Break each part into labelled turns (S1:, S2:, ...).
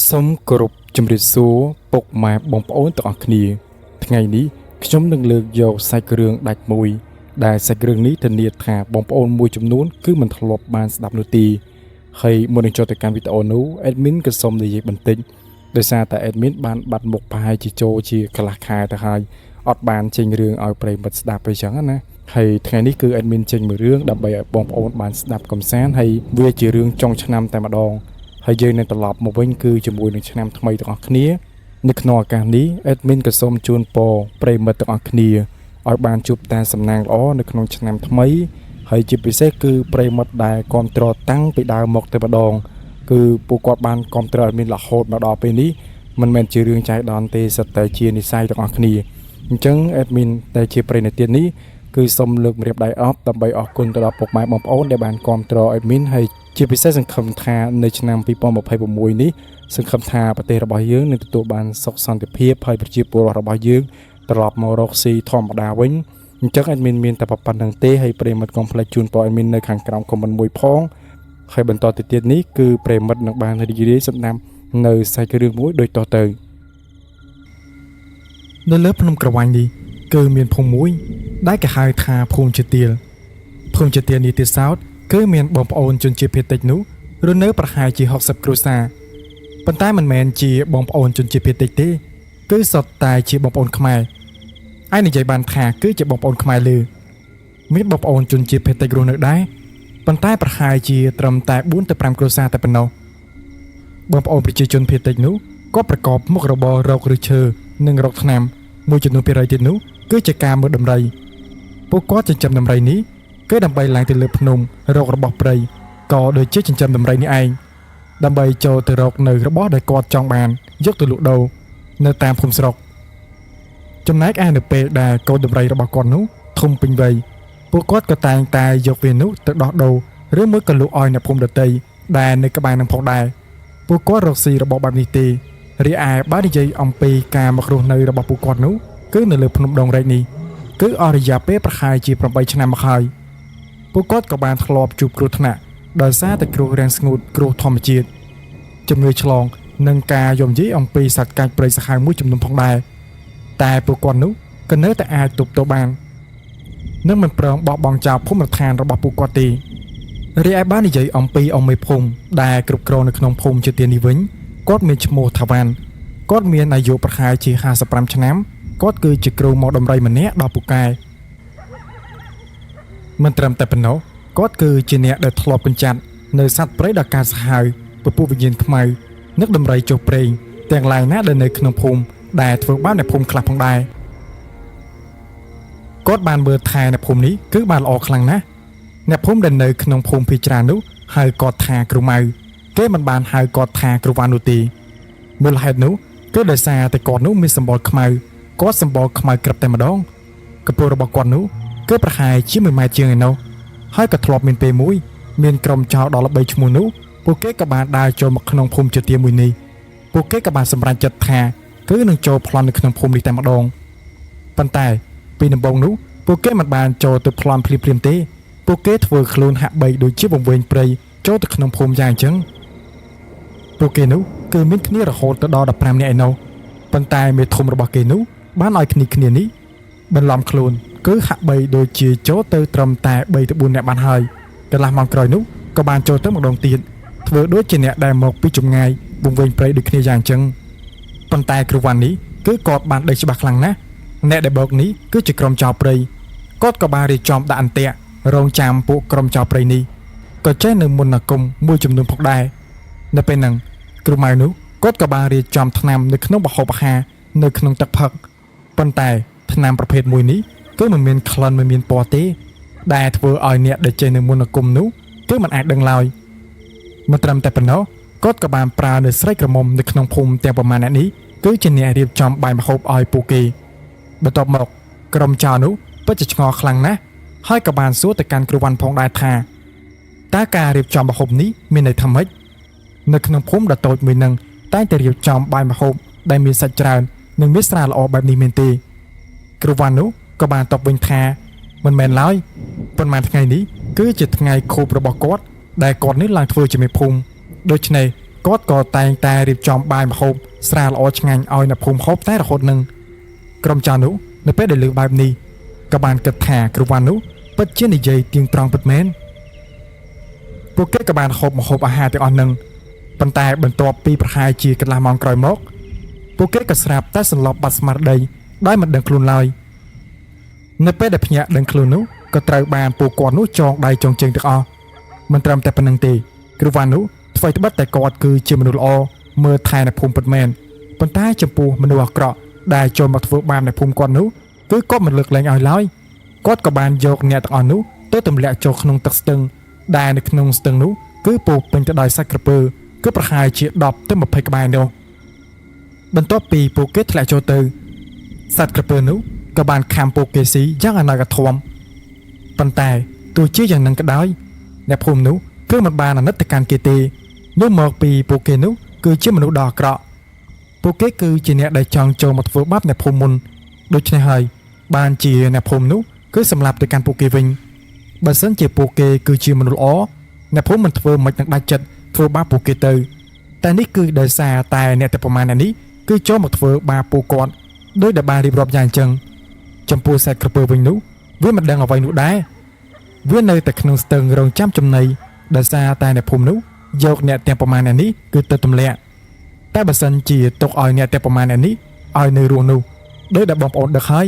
S1: សូមគោរពជម្រាបសួរពុកម៉ែបងប្អូនទាំងអស់គ្នា ថ្ងៃនេះខ្ញុំនឹងលើកយកសាច់រឿងដាច់មួយ ដែលសាច់រឿងនេះធានាថាបងប្អូនមួយចំនួនគឺមិនធ្លាប់បានស្ដាប់នោះទេហើយមុននឹងចូលទៅកាន់វីដេអូនោះ admin ក៏សូមនិយាយបន្តិចដោយសារតែ admin បានបាត់មុខប្រហែលជាចូលជាកន្លះខែទៅហើយអត់បានចេញរឿងឲ្យប្រិយមិត្តស្ដាប់អីចឹងណាហើយថ្ងៃនេះគឺ admin ចេញមួយរឿងដើម្បីឲ្យបងប្អូនបានស្ដាប់កំសាន្តហើយវាជារឿងចុងឆ្នាំតែម្ដង ហើយយើងនឹងត្រឡប់មកវិញគឺជាមួយនឹងឆ្នាំថ្មីទាំងអស់គ្នានៅក្នុងឱកាសនេះ admin ក៏សូមជូនពរប្រិយមិត្តទាំងអស់គ្នាឲ្យបានជួបតែសំណាងល្អនៅក្នុងឆ្នាំថ្មីហើយជាពិសេសគឺប្រិយមិត្តដែលគ្រប់គ្រងតាំងពីដើមមកទៅម្ដងគឺពួកគាត់បានគ្រប់គ្រង admin រហូតមកដល់ពេលនេះមិនមែនជារឿងចៃដន្យទេសុទ្ធតែជានិស្ស័យទាំងអស់គ្នាអញ្ចឹង admin ដែលជាប្រិយនិទាននេះគឺសូមលើកម្រាបដៃអប់ដើម្បីអរគុណទៅដល់ពុកម៉ែបងប្អូនដែលបានគ្រប់គ្រង admin ហើយជាពិសេសសង្ឃឹមថានៅឆ្នាំ2026នេះសង្ឃឹមថាប្រទេសរបស់យើងនឹងទទួលបានសុខសន្តិភាពហើយប្រជាពលរដ្ឋរបស់យើងត្រឡប់មករកស៊ីធម្មតាវិញអញ្ចឹង admin មានតែប៉ុណ្្នឹងទេហើយប្រិយមិត្តកុំភ្លេចជូនពរ admin នៅខាងក្រោម comment មួយផងហើយបន្តទៅទៀតនេះគឺប្រិយមិត្តនឹងបានរីករាយសម្ដាប់នៅសាច់រឿងមួយដូចតទៅនៅលើភ្នំក្រវាញនេះគឺមានភូមិមួយ ដែលគេហៅថាភូមិជាទៀលភូមិជាទៀលនេះទៀតសោតគឺមានបងប្អូនជនជាតិភាគតិចនោះរស់នៅប្រហែលជា60គ្រួសារប៉ុន្តែមិនមែនជាបងប្អូនជនជាតិភាគតិចទេគឺសុទ្ធតែជាបងប្អូនខ្មែរឯនិយាយបានថាគឺជាបងប្អូនខ្មែរលើមានបងប្អូនជនជាតិភាគតិចរស់នៅដែរប៉ុន្តែប្រហែលជាត្រឹមតែ4ទៅ5គ្រួសារតែប៉ុណ្ណោះបងប្អូនប្រជាជនភាគតិចនោះក៏ប្រកបមុខរបររកឫសឈើនិងរកថ្នាំមួយចំនួនភាគរយទៀតនោះគឺជាការមើលដំរី ពួកគាត់ចិញ្ចឹមដំរីនេះគឺដើម្បីឡើងទៅលើភ្នំរករបស់ព្រៃក៏ដូចជាចិញ្ចឹមដំរីនេះឯងដើម្បីចូលទៅរកនៅរបស់ដែលគាត់ចង់បានយកទៅលក់ដូរនៅតាមភូមិស្រុកចំណែកឯនៅពេលដែលកូនដំរីរបស់គាត់នោះធំពេញវ័យពួកគាត់ក៏តែងតែយកវានោះទៅដោះដូរឬមួយក៏លក់ឲ្យអ្នកភូមិដទៃដែលនៅក្បែរនឹងផងដែរពួកគាត់រកស៊ីរបស់បែបនេះទេរីឯបើនិយាយអំពីការមករស់នៅរបស់ពួកគាត់នោះគឺនៅលើភ្នំដងរែកនេះ គឺអស់រយៈពេលប្រហែលជា8ឆ្នាំមកហើយពួកគាត់ក៏បានធ្លាប់ជួបគ្រោះថ្នាក់ដោយសារតែគ្រោះរាំងស្ងួតគ្រោះធម្មជាតិជំងឺឆ្លងនិងការយំយាយអំពីសត្វកាច់ព្រៃសាហាវមួយចំនួនផងដែរតែពួកគាត់នោះក៏នៅតែអាចទប់ទល់បាននិងមិនព្រមបោះបង់ចោលភូមិដ្ឋានរបស់ពួកគាត់ទេរីឯបាននិយាយអំពីអង្គមេភូមិដែលគ្រប់គ្រងនៅក្នុងភូមិជាទាននេះវិញគាត់មានឈ្មោះថាវ៉ាន់គាត់មានអាយុប្រហែលជា55ឆ្នាំគាត់គឺជាគ្រូមកដំរីម្នាក់ដល់ពូកែមិនត្រឹមតែប៉ុណ្ណោះគាត់គឺជាអ្នកដែលធ្លាប់កម្ចាត់នៅសត្វព្រៃដ៏កាចសាហាវពពួកវិញ្ញាណខ្មៅនឹកដំរីចុះព្រេងទាំងឡាយណាដែលនៅក្នុងភូមិដែលធ្វើបាបអ្នកភូមិខ្លះផងដែរគាត់បានមើលថែអ្នកភូមិនេះគឺបានល្អខ្លាំងណាស់អ្នកភូមិដែលនៅក្នុងភូមិភីច្រើននោះហៅគាត់ថាគ្រូម៉ៅគេមិនបានហៅគាត់ថាគ្រូវ៉ាន់នោះទេមូលហេតុនោះគឺដោយសារតែគាត់នោះមានសម្បុរខ្មៅគាត់សម្បុរខ្មៅក្រឹបតែម្ដងកម្ពស់របស់គាត់នោះគឺប្រហែលជា1ម៉ែត្រជាងឯណោះហើយក៏ធ្លាប់មានពេលមួយមានក្រុមចោរដ៏ល្បីឈ្មោះនោះពួកគេក៏បានដើរចូលមកក្នុងភូមិជាទាមួយនេះពួកគេក៏បានសម្រេចចិត្តថាគឺនឹងចូលប្លន់នៅក្នុងភូមិនេះតែម្ដងប៉ុន្តែពីដំបូងនោះពួកគេមិនបានចូលទៅប្លន់ភ្លាមៗទេពួកគេធ្វើខ្លួនហាក់បីដូចជាវង្វេងព្រៃចូលទៅក្នុងភូមិយ៉ាងអញ្ចឹងពួកគេនោះគឺមានគ្នារហូតទៅដល់15នាក់ឯណោះប៉ុន្តែមេធំរបស់គេនោះបានឲ្យគ្នាគ្នានេះបន្លំខ្លួនគឺហាក់បីដូចជាចូលទៅត្រឹមតែ3ទៅ4នាក់បានហើយកន្លះម៉ោងក្រោយនោះក៏បានចូលទៅម្ដងទៀតធ្វើដូចជាអ្នកដែលមកពីចម្ងាយវង្វេងព្រៃដូចគ្នាយ៉ាងអញ្ចឹងប៉ុន្តែគ្រូវ៉ាន់នេះគឺគាត់បានដឹងច្បាស់ខ្លាំងណាស់អ្នកដែលបោកនេះគឺជាក្រុមចោរព្រៃគាត់ក៏បានរៀបចំដាក់អន្ទាក់រងចាំពួកក្រុមចោរព្រៃនេះក៏ចេះនៅមុនអាគមមួយចំនួនផងដែរនៅពេលហ្នឹងគ្រូម៉ៅនោះគាត់ក៏បានរៀបចំថ្នាំនៅក្នុងបហូបអាហារនៅក្នុងទឹកផឹកប៉ុន្តែថ្នាំប្រភេទមួយនេះគឺមិនមានក្លិនមិនមានពណ៌ទេ ដែលធ្វើឲ្យអ្នកដែលចេះនៅមុនអាគមនោះគឺមិនអាចដឹងឡើយមិនត្រឹមតែប៉ុណ្ណោះគាត់ក៏បានប្រើនៅស្រីក្រមុំនៅក្នុងភូមិទាំងប្រមាណអ្នកនេះគឺជាអ្នករៀបចំបាយម្ហូបឲ្យពួកគេបន្ទាប់មកក្រុមចោរនោះពិតជាឆ្ងល់ខ្លាំងណាស់ហើយក៏បានសួរទៅកាន់គ្រូវ៉ាន់ផងដែរថាតើការរៀបចំម្ហូបនេះមានន័យថាម៉េចនៅក្នុងភូមិដ៏តូចមួយនឹងតែងតែរៀបចំបាយម្ហូបដែលមានសាច់ច្រើននិងមានស្រាល្អបែបនេះមែនទេគ្រូវ៉ាន់នោះក៏បានតបវិញថាមិនមែនឡើយប៉ុន្មានថ្ងៃនេះគឺជាថ្ងៃខួបរបស់គាត់ដែលគាត់នេះឡើងធ្វើជាមេភូមិដូច្នេះ គាត់ក៏តែងតែរៀបចំបាយម្ហូបស្រាល្អឆ្ងាញ់ឲ្យអ្នកភូមិហូបតែរហូតនឹងក្រុមចៅនោះនៅពេលដែលលើបែបនេះក៏បានគិតថាគ្រូវ៉ាន់នោះពិតជានិយាយទៀងត្រង់ពិតមែនពួកគេក៏បានហូបម្ហូបអាហារទាំងអស់នឹងប៉ុន្តែបន្ទាប់ពីប្រហែលជាកន្លះម៉ោងក្រោយមកពួកគេក៏ស្រាប់តែសន្លប់បាត់ស្មារតីដោយមិនដឹងខ្លួនឡើយនៅពេលដែលភ្ញាក់ដឹងខ្លួននោះក៏ត្រូវបានពួកគាត់នោះចងដៃចងជើងទាំងអស់មិនត្រឹមតែប៉ុណ្្នឹងទេគ្រូវ៉ាន់នោះថ្វីត្បិតតែគាត់គឺជាមនុស្សល្អមើលថែនៅភូមិពិតមែនប៉ុន្តែចំពោះមនុស្សអាក្រក់ដែលចូលមកធ្វើបាបនៅភូមិគាត់នោះគឺគាត់មិនលើកលែងឲ្យឡើយគាត់ក៏បានយកអ្នកទាំងអស់នោះទៅទម្លាក់ចូលក្នុងទឹកស្ទឹងដែលនៅក្នុងស្ទឹងនោះគឺពោពេញទៅដោយសាច់ក្រពើគឺប្រហែលជា10ទៅ20ក្បែរនោះបន្ទាប់ពីពួកគេធ្លាក់ចូលទៅសត្វក្រពើនោះក៏បានខាំពួកគេស៊ីយ៉ាងអនាគធំប៉ុន្តែទោះជាយ៉ាងនឹងក៏ដោយអ្នកភូមិនោះគឺមិនបានអាណិតទៅកាន់គេទេនោះមកពីពួកគេនោះគឺជាមនុស្សដ៏អាក្រក់ពួកគេគឺជាអ្នកដែលចង់ចូលមកធ្វើបាបអ្នកភូមិមុនដូច្នេះហើយបានជាអ្នកភូមិនោះគឺសម្លាប់ទៅកាន់ពួកគេវិញបើសិនជាពួកគេគឺជាមនុស្សល្អអ្នកភូមិមិនធ្វើមិននឹងដាច់ចិត្តធ្វើបាបពួកគេទៅតែនេះគឺដោយសារតែអ្នកតែប្រមាណអ្នកនេះគឺចូលមកធ្វើបាបពួកគាត់ដោយដែលបានរៀបរាប់យ៉ាងអញ្ចឹងចំពោះសត្វក្រពើវិញនោះវាមិនដឹងអ្វីនោះដែរវានៅតែក្នុងស្ទឹងរងចាំចំណីដោយសារតែអ្នកភូមិនោះយកអ្នកទាំងប្រមាណអ្នកនេះគឺទៅទម្លាក់តែបើសិនជាទុកឲ្យអ្នកទាំងប្រមាណអ្នកនេះឲ្យនៅរស់នោះដោយដែលបងប្អូនដឹកហើយ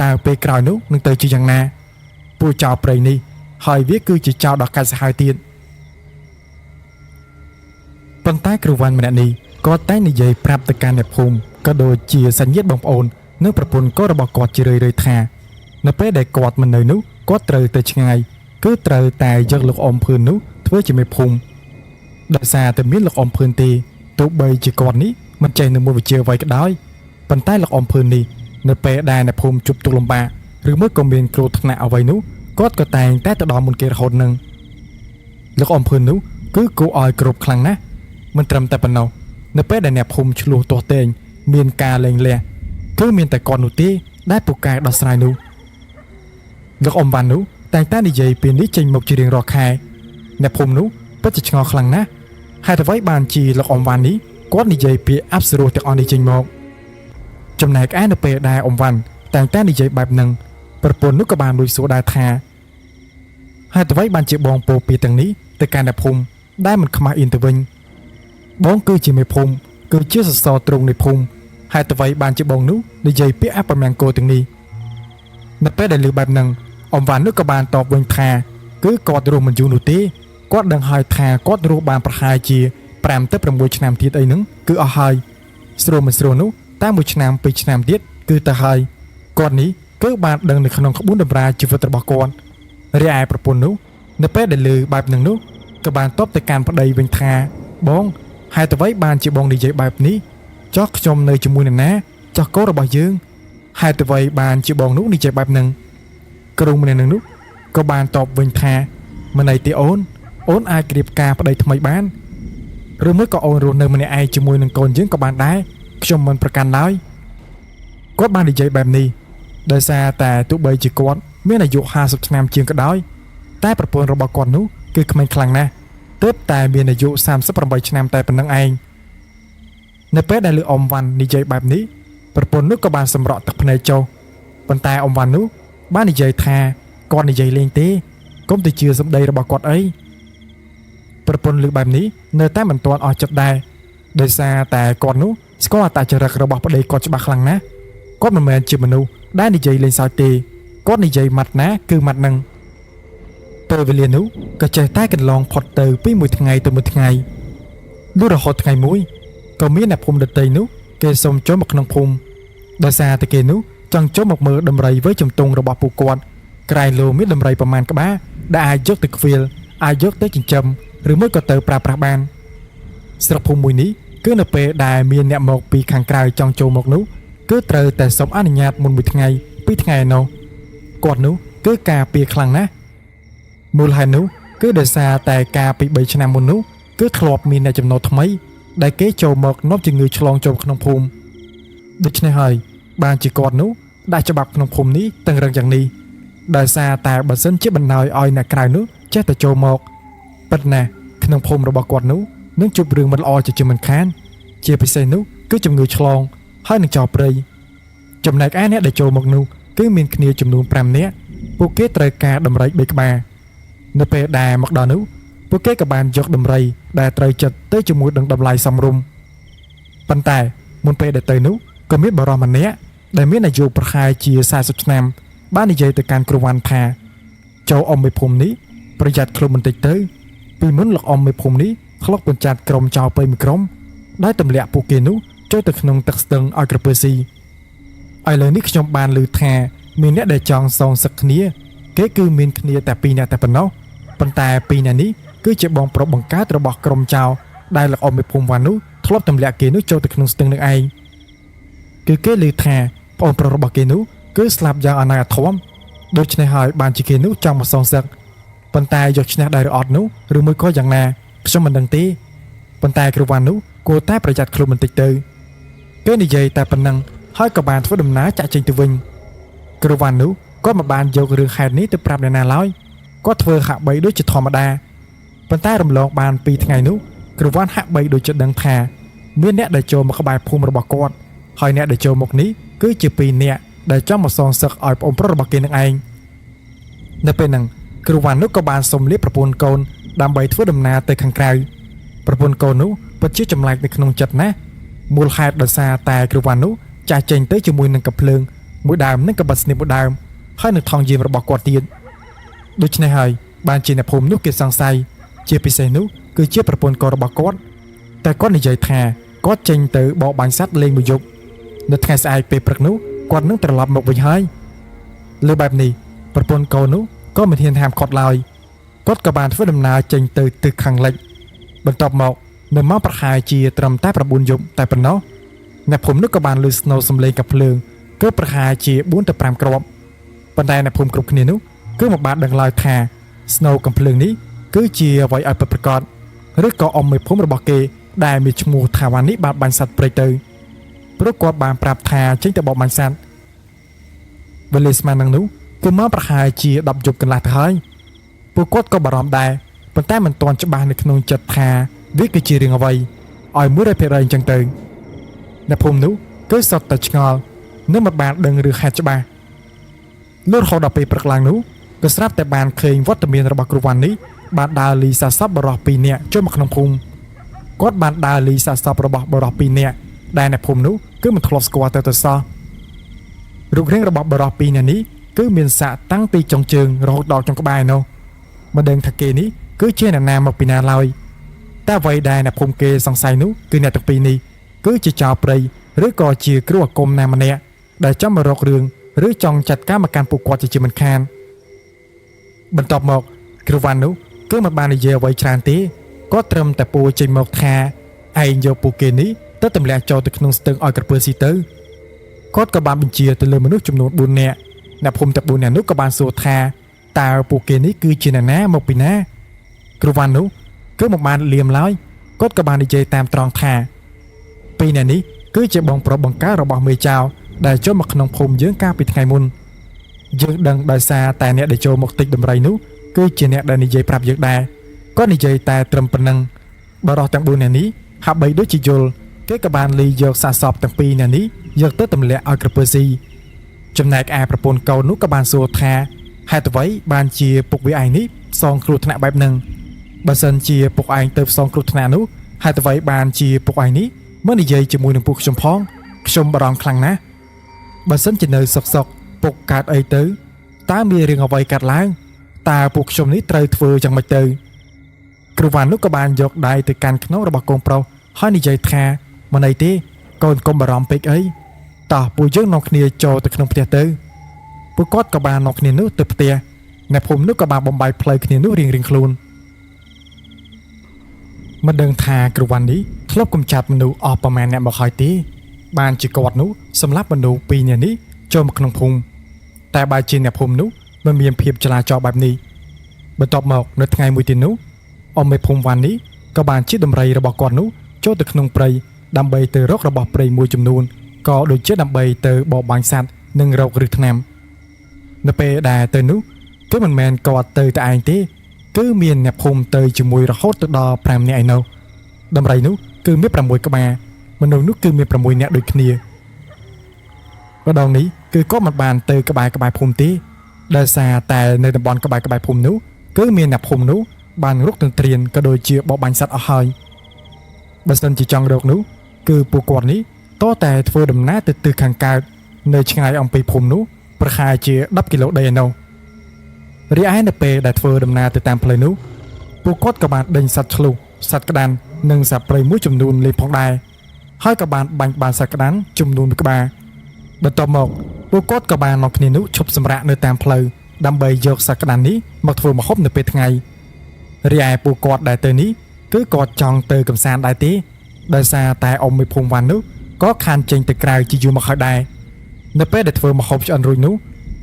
S1: តើពេលក្រោយនោះនឹងទៅជាយ៉ាងណាពួកចៅព្រៃនេះហើយវាគឺជាចៅដ៏កាចសាហាវទៀតប៉ុន្តែគ្រូវ៉ាន់ម្នាក់នេះគាត់តែនិយាយប្រាប់ទៅកាន់អ្នកភូមិក៏ដូចជាសញ្ញាតបងប្អូននិងប្រពន្ធកូនរបស់គាត់ជារឿយៗថានៅពេលដែលគាត់មិននៅនោះគាត់ត្រូវទៅឆ្ងាយគឺត្រូវតែយកលោកអ៊ំភឿននោះធ្វើជាមេភូមិដោយសារតែមានលោកអ៊ំភឿនទេទោះបីជាគាត់នេះមិនចេះនឹងមួយវិជ្ជាអ្វីក៏ដោយប៉ុន្តែលោកអ៊ំភឿននេះនៅពេលដែលអ្នកភូមិជួបទុក្ខលំបាកឬមួយក៏មានគ្រោះថ្នាក់អ្វីនោះគាត់ក៏តែងតែទៅដល់មុនគេរហូតនឹងលោកអ៊ំភឿននោះគឺគួរឲ្យគ្រប់ខ្លាំងណាស់មិនត្រឹមតែប៉ុណ្ណោះនៅពេលដែលអ្នកភូមិឆ្លោះទាស់ទែងមានការលែងលះគឺមានតែគាត់នោះទេដែលពូកែដោះស្រាយនោះលោកអ៊ំវ៉ាន់នោះតែងតែនិយាយពីនេះចេញមកជារៀងរាល់ខែអ្នកភូមិនោះពិតជាឆ្ងល់ខ្លាំងណាស់ហេតុអ្វីបានជាលោកអ៊ំវ៉ាន់នេះគាត់និយាយពីអប្សរោះទាំងអស់នេះចេញមកចំណែកឯនៅពេលដែលអ៊ំវ៉ាន់តែងតែនិយាយបែបហ្នឹងប្រពន្ធនោះក៏បានលួចសួរដែរថាហេតុអ្វីបានជាបងពោលពីទាំងនេះទៅកាន់អ្នកភូមិដែលមិនខ្មាស់អៀនទៅវិញបងគឺជាមេភូមិគឺជាសសរទ្រូងនៃភូមិហេតុអ្វីបានជាបងនោះនិយាយពាក្យអពមង្គលទាំងនេះនៅពេលដែលឮបែបហ្នឹងអ៊ំវ៉ាន់នោះក៏បានតបវិញថាគឺគាត់រស់មិនយូរនោះទេគាត់ដឹងហើយថាគាត់រស់បានប្រហែលជា5ទៅ6ឆ្នាំទៀតអីហ្នឹងគឺអស់ហើយស្រួលមិនស្រួលនោះតែ1ឆ្នាំ2ឆ្នាំទៀតគឺទៅហើយគាត់នេះគឺបានដឹងនៅក្នុងក្បួនតម្រាជីវិតរបស់គាត់រីឯប្រពន្ធនោះនៅពេលដែលឮបែបហ្នឹងនោះក៏បានតបទៅកាន់ប្តីវិញថាបងហេតុអ្វីបានជាបងនិយាយបែបនេះចោះខ្ញុំនៅជាមួយនរណាចោះកូនរបស់យើងហេតុអ្វីបានជាបងនោះនិយាយបែបហ្នឹងគ្រូម្នាក់នឹងនោះក៏បានតបវិញថាមិនអីទេអូនអូនអាចរៀបការប្តីថ្មីបានឬមួយក៏អូនរស់នៅម្នាក់ឯងជាមួយនឹងកូនយើងក៏បានដែរខ្ញុំមិនប្រកាន់ឡើយគាត់បាននិយាយបែបនេះដោយសារតែទោះបីជាគាត់មានអាយុ50ឆ្នាំជាងក៏ដោយតែប្រពន្ធរបស់គាត់នោះគឺក្មេងខ្លាំងណាស់ទើបតែមានអាយុ38ឆ្នាំតែប៉ុណ្្នឹងឯងនៅពេលដែលលឺអ៊ំវ៉ាន់និយាយបែបនេះប្រពន្ធនោះក៏បានសម្រក់ទឹកភ្នែកចុះប៉ុន្តែអ៊ំវ៉ាន់នោះបាននិយាយថាគាត់និយាយលេងទេកុំទៅជឿសម្ដីរបស់គាត់អីប្រពន្ធលឺបែបនេះនៅតែមិនទាន់អស់ចិត្តដែរដោយសារតែគាត់នោះស្គាល់អត្តចរិតរបស់ប្តីគាត់ច្បាស់ខ្លាំងណាស់គាត់មិនមែនជាមនុស្សដែលនិយាយលេងសើចទេគាត់និយាយម៉ាត់ណាគឺម៉ាត់នឹងពេលវេលានោះក៏ចេះតែកន្លងផុតទៅពីមួយថ្ងៃទៅមួយថ្ងៃលុះរហូតថ្ងៃមួយក៏មានអ្នកភូមិដទៃនោះគេសុំចូលមកក្នុងភូមិដោយសារតែគេនោះចង់ចូលមកមើលដំរីវ័យជំទង់របស់ពួកគាត់ក្រែងលោមានដំរីប្រមាណក្បាលដែលអាចយកទៅខ្វៀលអាចយកទៅចិញ្ចឹមឬមួយក៏ទៅប្រើប្រាស់បានស្រុកភូមិមួយនេះគឺនៅពេលដែលមានអ្នកមកពីខាងក្រៅចង់ចូលមកនោះគឺត្រូវតែសុំអនុញ្ញាតមុនមួយថ្ងៃពីរថ្ងៃនោះគាត់នោះគឺការពារខ្លាំងណាស់មូលហេតុនោះគឺដោយសារតែការពី3ឆ្នាំមុននោះគឺធ្លាប់មានអ្នកចំណូលថ្មីដែលគេចូលមកនាំជំងឺឆ្លងចូលក្នុងភូមិដូច្នេះហើយបានជាគាត់នោះដាក់ច្បាប់ក្នុងភូមិនេះតឹងរឹងយ៉ាងនេះដោយសារតែបើសិនជាបណ្ដោយឲ្យអ្នកក្រៅនោះចេះតែចូលមកពិតណាស់ក្នុងភូមិរបស់គាត់នោះ នឹងជួបរឿងមិនល្អជាជាមិនខានជាពិសេសនោះគឺជំងឺឆ្លងហើយនឹងចោរព្រៃចំណែកឯអ្នកដែលចូលមកនោះគឺមានគ្នាចំនួន5នាក់ពួកគេត្រូវការដំរី3ក្បាលនៅពេលដែលមកដល់នោះពួកគេក៏បានយកដំរីដែលត្រូវចិត្តទៅជាមួយនឹងតម្លៃសមរម្យប៉ុន្តែមុនពេលដែលទៅនោះក៏មានបុរសម្នាក់ដែលមានអាយុប្រហែលជា40ឆ្នាំបាននិយាយទៅកាន់គ្រូវ៉ាន់ថាចូលអ៊ំមេភូមិនេះប្រយ័ត្នខ្លួនបន្តិចទៅពីមុនលោកអ៊ំមេភូមិនេះធ្លាប់បញ្ចាត់ក្រុមចោរព្រៃមួយក្រុមដែលទម្លាក់ពួកគេនោះចូលទៅក្នុងទឹកស្ទឹងឲ្យក្រពើស៊ីឥឡូវនេះខ្ញុំបានឮថាមានអ្នកដែលចង់សងសឹកគ្នាគេគឺមានគ្នាតែពីរនាក់តែប៉ុណ្ណោះប៉ុន្តែពីរនាក់នេះគឺជាបងប្រុសបង្កើតរបស់ក្រុមចោរដែលលោកអ៊ំមេភូមិវ៉ាន់នោះធ្លាប់ទម្លាក់គេនោះចូលទៅក្នុងស្ទឹងនឹងឯងគឺគេឮថាប្អូនប្រុសរបស់គេនោះគឺស្លាប់យ៉ាងអនាធមដូច្នេះហើយបានជាគេនោះចង់មកសងសឹកប៉ុន្តែយកឈ្នះដែរឬអត់នោះឬមួយក៏យ៉ាងណាខ្ញុំមិនដឹងទេប៉ុន្តែគ្រូវ៉ាន់នោះគួរតែប្រយ័ត្នខ្លួនបន្តិចទៅគេនិយាយតែប៉ុណ្ណឹងហើយក៏បានធ្វើដំណើរចាក់ចេញទៅវិញគ្រូវ៉ាន់នោះក៏មិនបានយករឿងហេតុនេះទៅប្រាប់អ្នកណាឡើយគាត់ធ្វើហាក់បីដូចជាធម្មតាប៉ុន្តែរំលងបាន2ថ្ងៃនោះគ្រូវ៉ាន់ហាក់បីដូចជាដឹងថាមានអ្នកដែលចូលមកក្បែរភូមិរបស់គាត់ហើយអ្នកដែលចូលមកនេះគឺជា2នាក់ដែលចង់មកសងសឹកឲ្យប្អូនប្រុសរបស់គេនឹងឯងនៅពេលហ្នឹងគ្រូវ៉ាន់នោះក៏បានសុំលាប្រពន្ធកូនដើម្បីធ្វើដំណើរទៅខាងក្រៅប្រពន្ធកូននោះពិតជាចម្លែកនៅក្នុងចិត្តណាស់មូលហេតុដោយសារតែគ្រូវ៉ាន់នោះចាស់ចេញទៅជាមួយនឹងកាំភ្លើងមួយដើមនិងកាំបិតស្នៀបមួយដើមហើយនឹងថង់យាមរបស់គាត់ទៀតដូច្នេះហើយបានជាអ្នកភូមិនោះគេសង្ស័យជាពិសេសនោះគឺជាប្រពន្ធកូនរបស់គាត់តែគាត់និយាយថាគាត់ចេញទៅបរបាញ់សត្វលេងមួយយប់នៅថ្ងៃស្អែកពេលព្រឹកនោះគាត់នឹងត្រឡប់មកវិញហើយលើបែបនេះប្រពន្ធកូននោះក៏មិនហ៊ានហាមគាត់ឡើយគាត់ក៏បានធ្វើដំណើរចេញទៅទិសខាងលិចបន្ទាប់មកនៅម៉ោងប្រហែលជាត្រឹមតែ9យប់តែប៉ុណ្ណោះអ្នកភូមិនោះក៏បានឮស្នូរសំឡេងកាំភ្លើងគឺប្រហែលជា4ទៅ5គ្រាប់ប៉ុន្តែអ្នកភូមិគ្រប់គ្នានោះគឺមិនបានដឹងឡើយថាស្នូរកាំភ្លើងនេះគឺជាអ្វីឲ្យពិតប្រាកដឬក៏អ៊ំមេភូមិរបស់គេដែលមានឈ្មោះថាវ៉ាន់នេះបានបាញ់សត្វព្រៃទៅព្រោះគាត់បានប្រាប់ថាចេញទៅបរបាញ់សត្វវេលាស្មាននឹងនោះគឺម៉ោងប្រហែលជា10យប់កន្លះទៅហើយពួកគាត់ក៏បារម្ភដែរប៉ុន្តែមិនទាន់ច្បាស់នៅក្នុងចិត្តថាវាគឺជារឿងអ្វីឲ្យ100%អញ្ចឹងទៅអ្នកភូមិនោះគឺសុទ្ធតែឆ្ងល់និងមិនបានដឹងរឿងហេតុច្បាស់លុះរហូតដល់ពេលព្រឹកឡើងនោះក៏ស្រាប់តែបានឃើញវត្តមានរបស់គ្រូវ៉ាន់នេះបានដើរលីសាកសពបុរស2នាក់ចូលមកក្នុងភូមិគាត់បានដើរលីសាកសពរបស់បុរស2នាក់ដែលអ្នកភូមិនោះគឺមិនធ្លាប់ស្គាល់ទៅសោះរូបរាងរបស់បុរស2នាក់នេះគឺមានសាក់តាំងពីចុងជើងរហូតដល់ចុងក្បាលនោះមិនដឹងថាគេនេះគឺជាអ្នកណាមកពីណាឡើយតែអ្វីដែលអ្នកភូមិគេសង្ស័យនោះគឺអ្នកទាំងពីរនេះគឺជាចោរព្រៃឬក៏ជាគ្រូអាគមណាម្នាក់ដែលចង់មករករឿងឬចង់ចាត់ការមកកាន់ពួកគាត់ជាមិនខានបន្ទាប់មកគ្រូវ៉ាន់នោះគឺមិនបាននិយាយអ្វីច្រើនទេគាត់ត្រឹមតែពោលចេញមកថាឯងយកពួកគេនេះទៅទម្លាក់ចូលទៅក្នុងស្ទឹងឲ្យក្រពើស៊ីទៅគាត់ក៏បានបញ្ជាទៅលើមនុស្សចំនួន4នាក់អ្នកភូមិទាំង4នាក់នោះក៏បានសួរថាតើពួកគេនេះគឺជាអ្នកណាមកពីណាគ្រូវ៉ាន់នោះគឺមិនបានលៀមឡើយគាត់ក៏បាននិយាយតាមត្រង់ថាពីរអ្នកនេះគឺជាបងប្រុសបង្កើតរបស់មេចៅដែលចូលមកក្នុងភូមិយើងកាលពីថ្ងៃមុនយើងដឹងដោយសារតែអ្នកដែលចូលមកទិចដំរីនោះគឺជាអ្នកដែលនិយាយប្រាប់យើងដែរគាត់និយាយតែត្រឹមប៉ុណ្ណឹងបុរសទាំង4នាក់នេះហាក់បីដូចជាយល់គេក៏បានលីយកសាកសពទាំងពីរនាក់នេះយកទៅទម្លាក់ឲ្យក្រពើស៊ីចំណែកឯប្រពន្ធកូននោះក៏បានសួរថាហេតុអ្វីបានជាពុកវាឯងនេះផ្សងគ្រោះថ្នាក់បែបហ្នឹងបើសិនជាពុកឯងទៅផ្សងគ្រោះថ្នាក់នោះហេតុអ្វីបានជាពុកឯងនេះមិននិយាយជាមួយនឹងពួកខ្ញុំផងខ្ញុំបារម្ភខ្លាំងណាស់បើសិនជានៅសុកពុកកើតអីទៅតើមានរឿងអ្វីកើតឡើងតើពួកខ្ញុំនេះត្រូវធ្វើយ៉ាងម៉េចទៅគ្រូវ៉ាន់នោះក៏បានយកដៃទៅកាន់ខ្នងរបស់កូនប្រុសហើយនិយាយថាមិនអីទេកូនកុំបារម្ភពេកអីតោះពួកយើងនាំគ្នាចូលទៅក្នុងផ្ទះទៅពួកគាត់ក៏បាននាំគ្នានោះទៅផ្ទះអ្នកភូមិនោះក៏បានបំបែកផ្លូវគ្នានោះរៀងៗខ្លួនមិនដឹងថាគ្រូវ៉ាន់នេះធ្លាប់កំចាត់មនុស្សអស់ប្រមាណអ្នកមកហើយទេបានជាគាត់នោះសម្លាប់មនុស្សពីរនាក់នេះចូលមកក្នុងភូមិតែបើជាអ្នកភូមិនោះមិនមានភាពចលាចលបែបនេះបន្ទាប់មកនៅថ្ងៃមួយទៀតនោះអ៊ំមេភូមិវ៉ាន់នេះក៏បានជិះដំរីរបស់គាត់នោះចូលទៅក្នុងព្រៃដើម្បីទៅរករបស់ព្រៃមួយចំនួនក៏ដូចជាដើម្បីទៅបរបាញ់សត្វនិងរកឫសថ្នាំនៅពេលដែលទៅនោះគឺមិនមែនគាត់ទៅតែឯងទេគឺមានអ្នកភូមិទៅជាមួយរហូតទៅដល់5នាក់ឯនោះ។ ដំរីនោះគឺមាន6ក្បាលមនុស្សនោះគឺមាន6នាក់ដូចគ្នាម្ដងនេះគឺគាត់មិនបានទៅក្បែរក្បែរភូមិទេដោយសារតែនៅតំបន់ក្បែរក្បែរភូមិនោះគឺមានអ្នកភូមិនោះបានរុកទន្ទ្រានក៏ដូចជាបរបាញ់សត្វអស់ហើយបើសិនជាចង់រកនោះគឺពួកគាត់នេះតតែធ្វើដំណើរទៅទិសខាងកើតនៅឆ្ងាយអំពីភូមិនោះប្រហែលជា10គីឡូដីឯណោះរីឯនៅពេលដែលធ្វើដំណើរទៅតាមផ្លូវនោះពួកគាត់ក៏បានដេញសត្វឆ្លុះសត្វក្តាន់និងសត្វព្រៃមួយចំនួនលេងផងដែរហើយក៏បានបាញ់បានសត្វក្តាន់ចំនួនមួយក្បាលបន្ទាប់មកពួកគាត់ក៏បាននាំគ្នានោះឈប់សម្រាកនៅតាមផ្លូវដើម្បីយកសត្វក្តាន់នេះមកធ្វើម្ហូបនៅពេលថ្ងៃរីឯពួកគាត់ដែលទៅនេះគឺគាត់ចង់ទៅកម្សាន្តដែរទេដោយសារតែអ៊ំមេភូមិវ៉ាន់នោះក៏ខានចេញទៅក្រៅជាយូរមកហើយដែរនៅពេលដែលធ្វើម្ហូបឆ្អិនរួចនោះ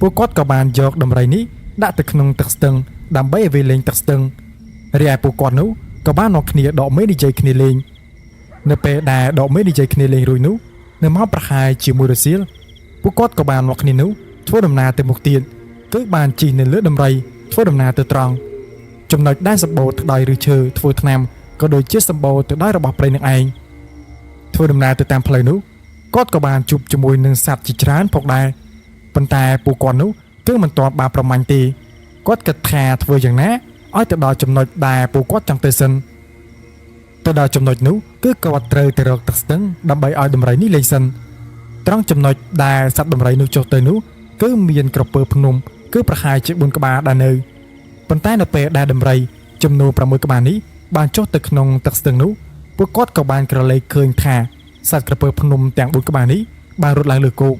S1: ពួកគាត់ក៏បានយកដំរីនេះដាក់ទៅក្នុងទឹកស្ទឹងដើម្បីឲ្យវាលេងទឹកស្ទឹងរីឯពួកគាត់នោះក៏បាននាំគ្នាដកមេនិយាយគ្នាលេងនៅពេលដែលដកមេនិយាយគ្នាលេងរួចនោះនៅម៉ោងប្រហែលជាមួយរសៀលពួកគាត់ក៏បាននាំគ្នានោះធ្វើដំណើរទៅមុខទៀតគឺបានជិះនៅលើដំរីធ្វើដំណើរទៅត្រង់ចំណុចដែលសម្បូរទៅដោយឫសឈើធ្វើថ្នាំក៏ដូចជាសម្បូរទៅដោយរបស់ព្រៃនឹងឯងធ្វើដំណើរទៅតាមផ្លូវនោះគាត់ក៏បានជួបជាមួយនឹងសត្វជាច្រើនផងដែរប៉ុន្តែពួកគាត់នោះគឺមិនទាន់បានប្រមាញ់ទេគាត់គិតថាធ្វើយ៉ាងណាឲ្យទៅដល់ចំណុចដែលពួកគាត់ចង់ទៅសិនទៅដល់ចំណុចនោះគឺគាត់ត្រូវទៅរកទឹកស្ទឹងដើម្បីឲ្យដំរីនេះលេងសិនត្រង់ចំណុចដែលសត្វដំរីនោះចុះទៅនោះគឺមានក្រពើភ្នំគឺប្រហែលជា4ក្បាលដែរនៅប៉ុន្តែនៅពេលដែលដំរីចំនួន6ក្បាលនេះបានចុះទៅក្នុងទឹកស្ទឹងនោះពួកគាត់ក៏បានក្រឡេកឃើញថាសត្វក្រពើភ្នំទាំង4ក្បាលនេះបានរត់ឡើងលើគោក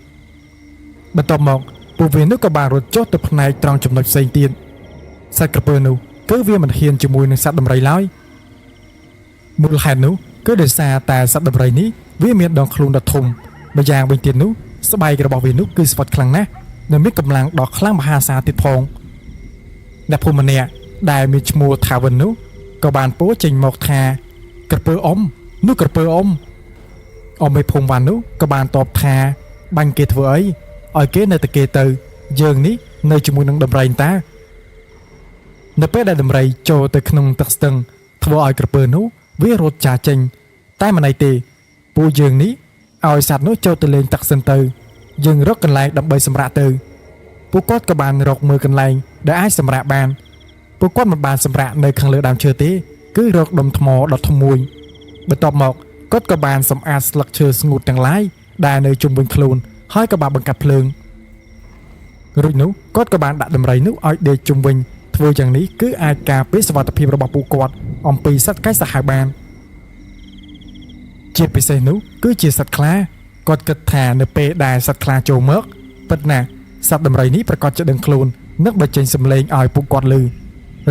S1: បន្ទាប់មកពួកវានោះក៏បានរត់ចុះទៅផ្នែកត្រង់ចំណុចផ្សេងទៀតសត្វក្រពើនោះគឺវាមិនហ៊ានជាមួយនឹងសត្វដំរីឡើយមូលហេតុនោះគឺដោយសារតែសត្វដំរីនេះវាមានដងខ្លួនដ៏ធំម្យ៉ាងវិញទៀតនោះស្បែករបស់វានោះគឺស្វិតខ្លាំងណាស់និងមានកម្លាំងដ៏ខ្លាំងមហាសាលទៀតផងអ្នកភូមិម្នាក់ដែលមានឈ្មោះថាវិននោះក៏បានពោលចេញមកថាក្រពើអ៊ំនោះក្រពើអ៊ំអ៊ំមេភូមិវ៉ាន់នោះក៏បានតបថាបាញ់គេធ្វើអីឲ្យគេនៅតែគេទៅយើងនេះនៅជាមួយនឹងដំរីតានៅពេលដែលដំរីចូលទៅក្នុងទឹកស្ទឹងធ្វើឲ្យក្រពើនោះវារត់ចាចេញតែមិនអីទេពួកយើងនេះឲ្យសត្វនោះចូលទៅលេងទឹកសិនទៅយើងរកកន្លែងដើម្បីសម្រាកទៅពួកគាត់ក៏បានរកមើលកន្លែងដែលអាចសម្រាកបានពួកគាត់មិនបានសម្រាកនៅខាងលើដើមឈើទេគឺរកដុំថ្មដ៏ធំមួយបន្ទាប់មកគាត់ក៏បានសម្អាតស្លឹកឈើស្ងួតទាំងឡាយដែលនៅជុំវិញខ្លួនហើយក៏បានបង្កាត់ភ្លើងរួចនោះគាត់ក៏បានដាក់ដំរីនោះឲ្យដេកជុំវិញធ្វើយ៉ាងនេះគឺអាចការពារសុវត្ថិភាពរបស់ពួកគាត់អំពីសត្វកែសាហាវបានជាពិសេសនោះគឺជាសត្វខ្លាគាត់គិតថានៅពេលដែលសត្វខ្លាចូលមកពិតណាស់សត្វដំរីនេះប្រកាសជាដឹងខ្លួននឹងបញ្ចេញសម្លេងឲ្យពួកគាត់ឮ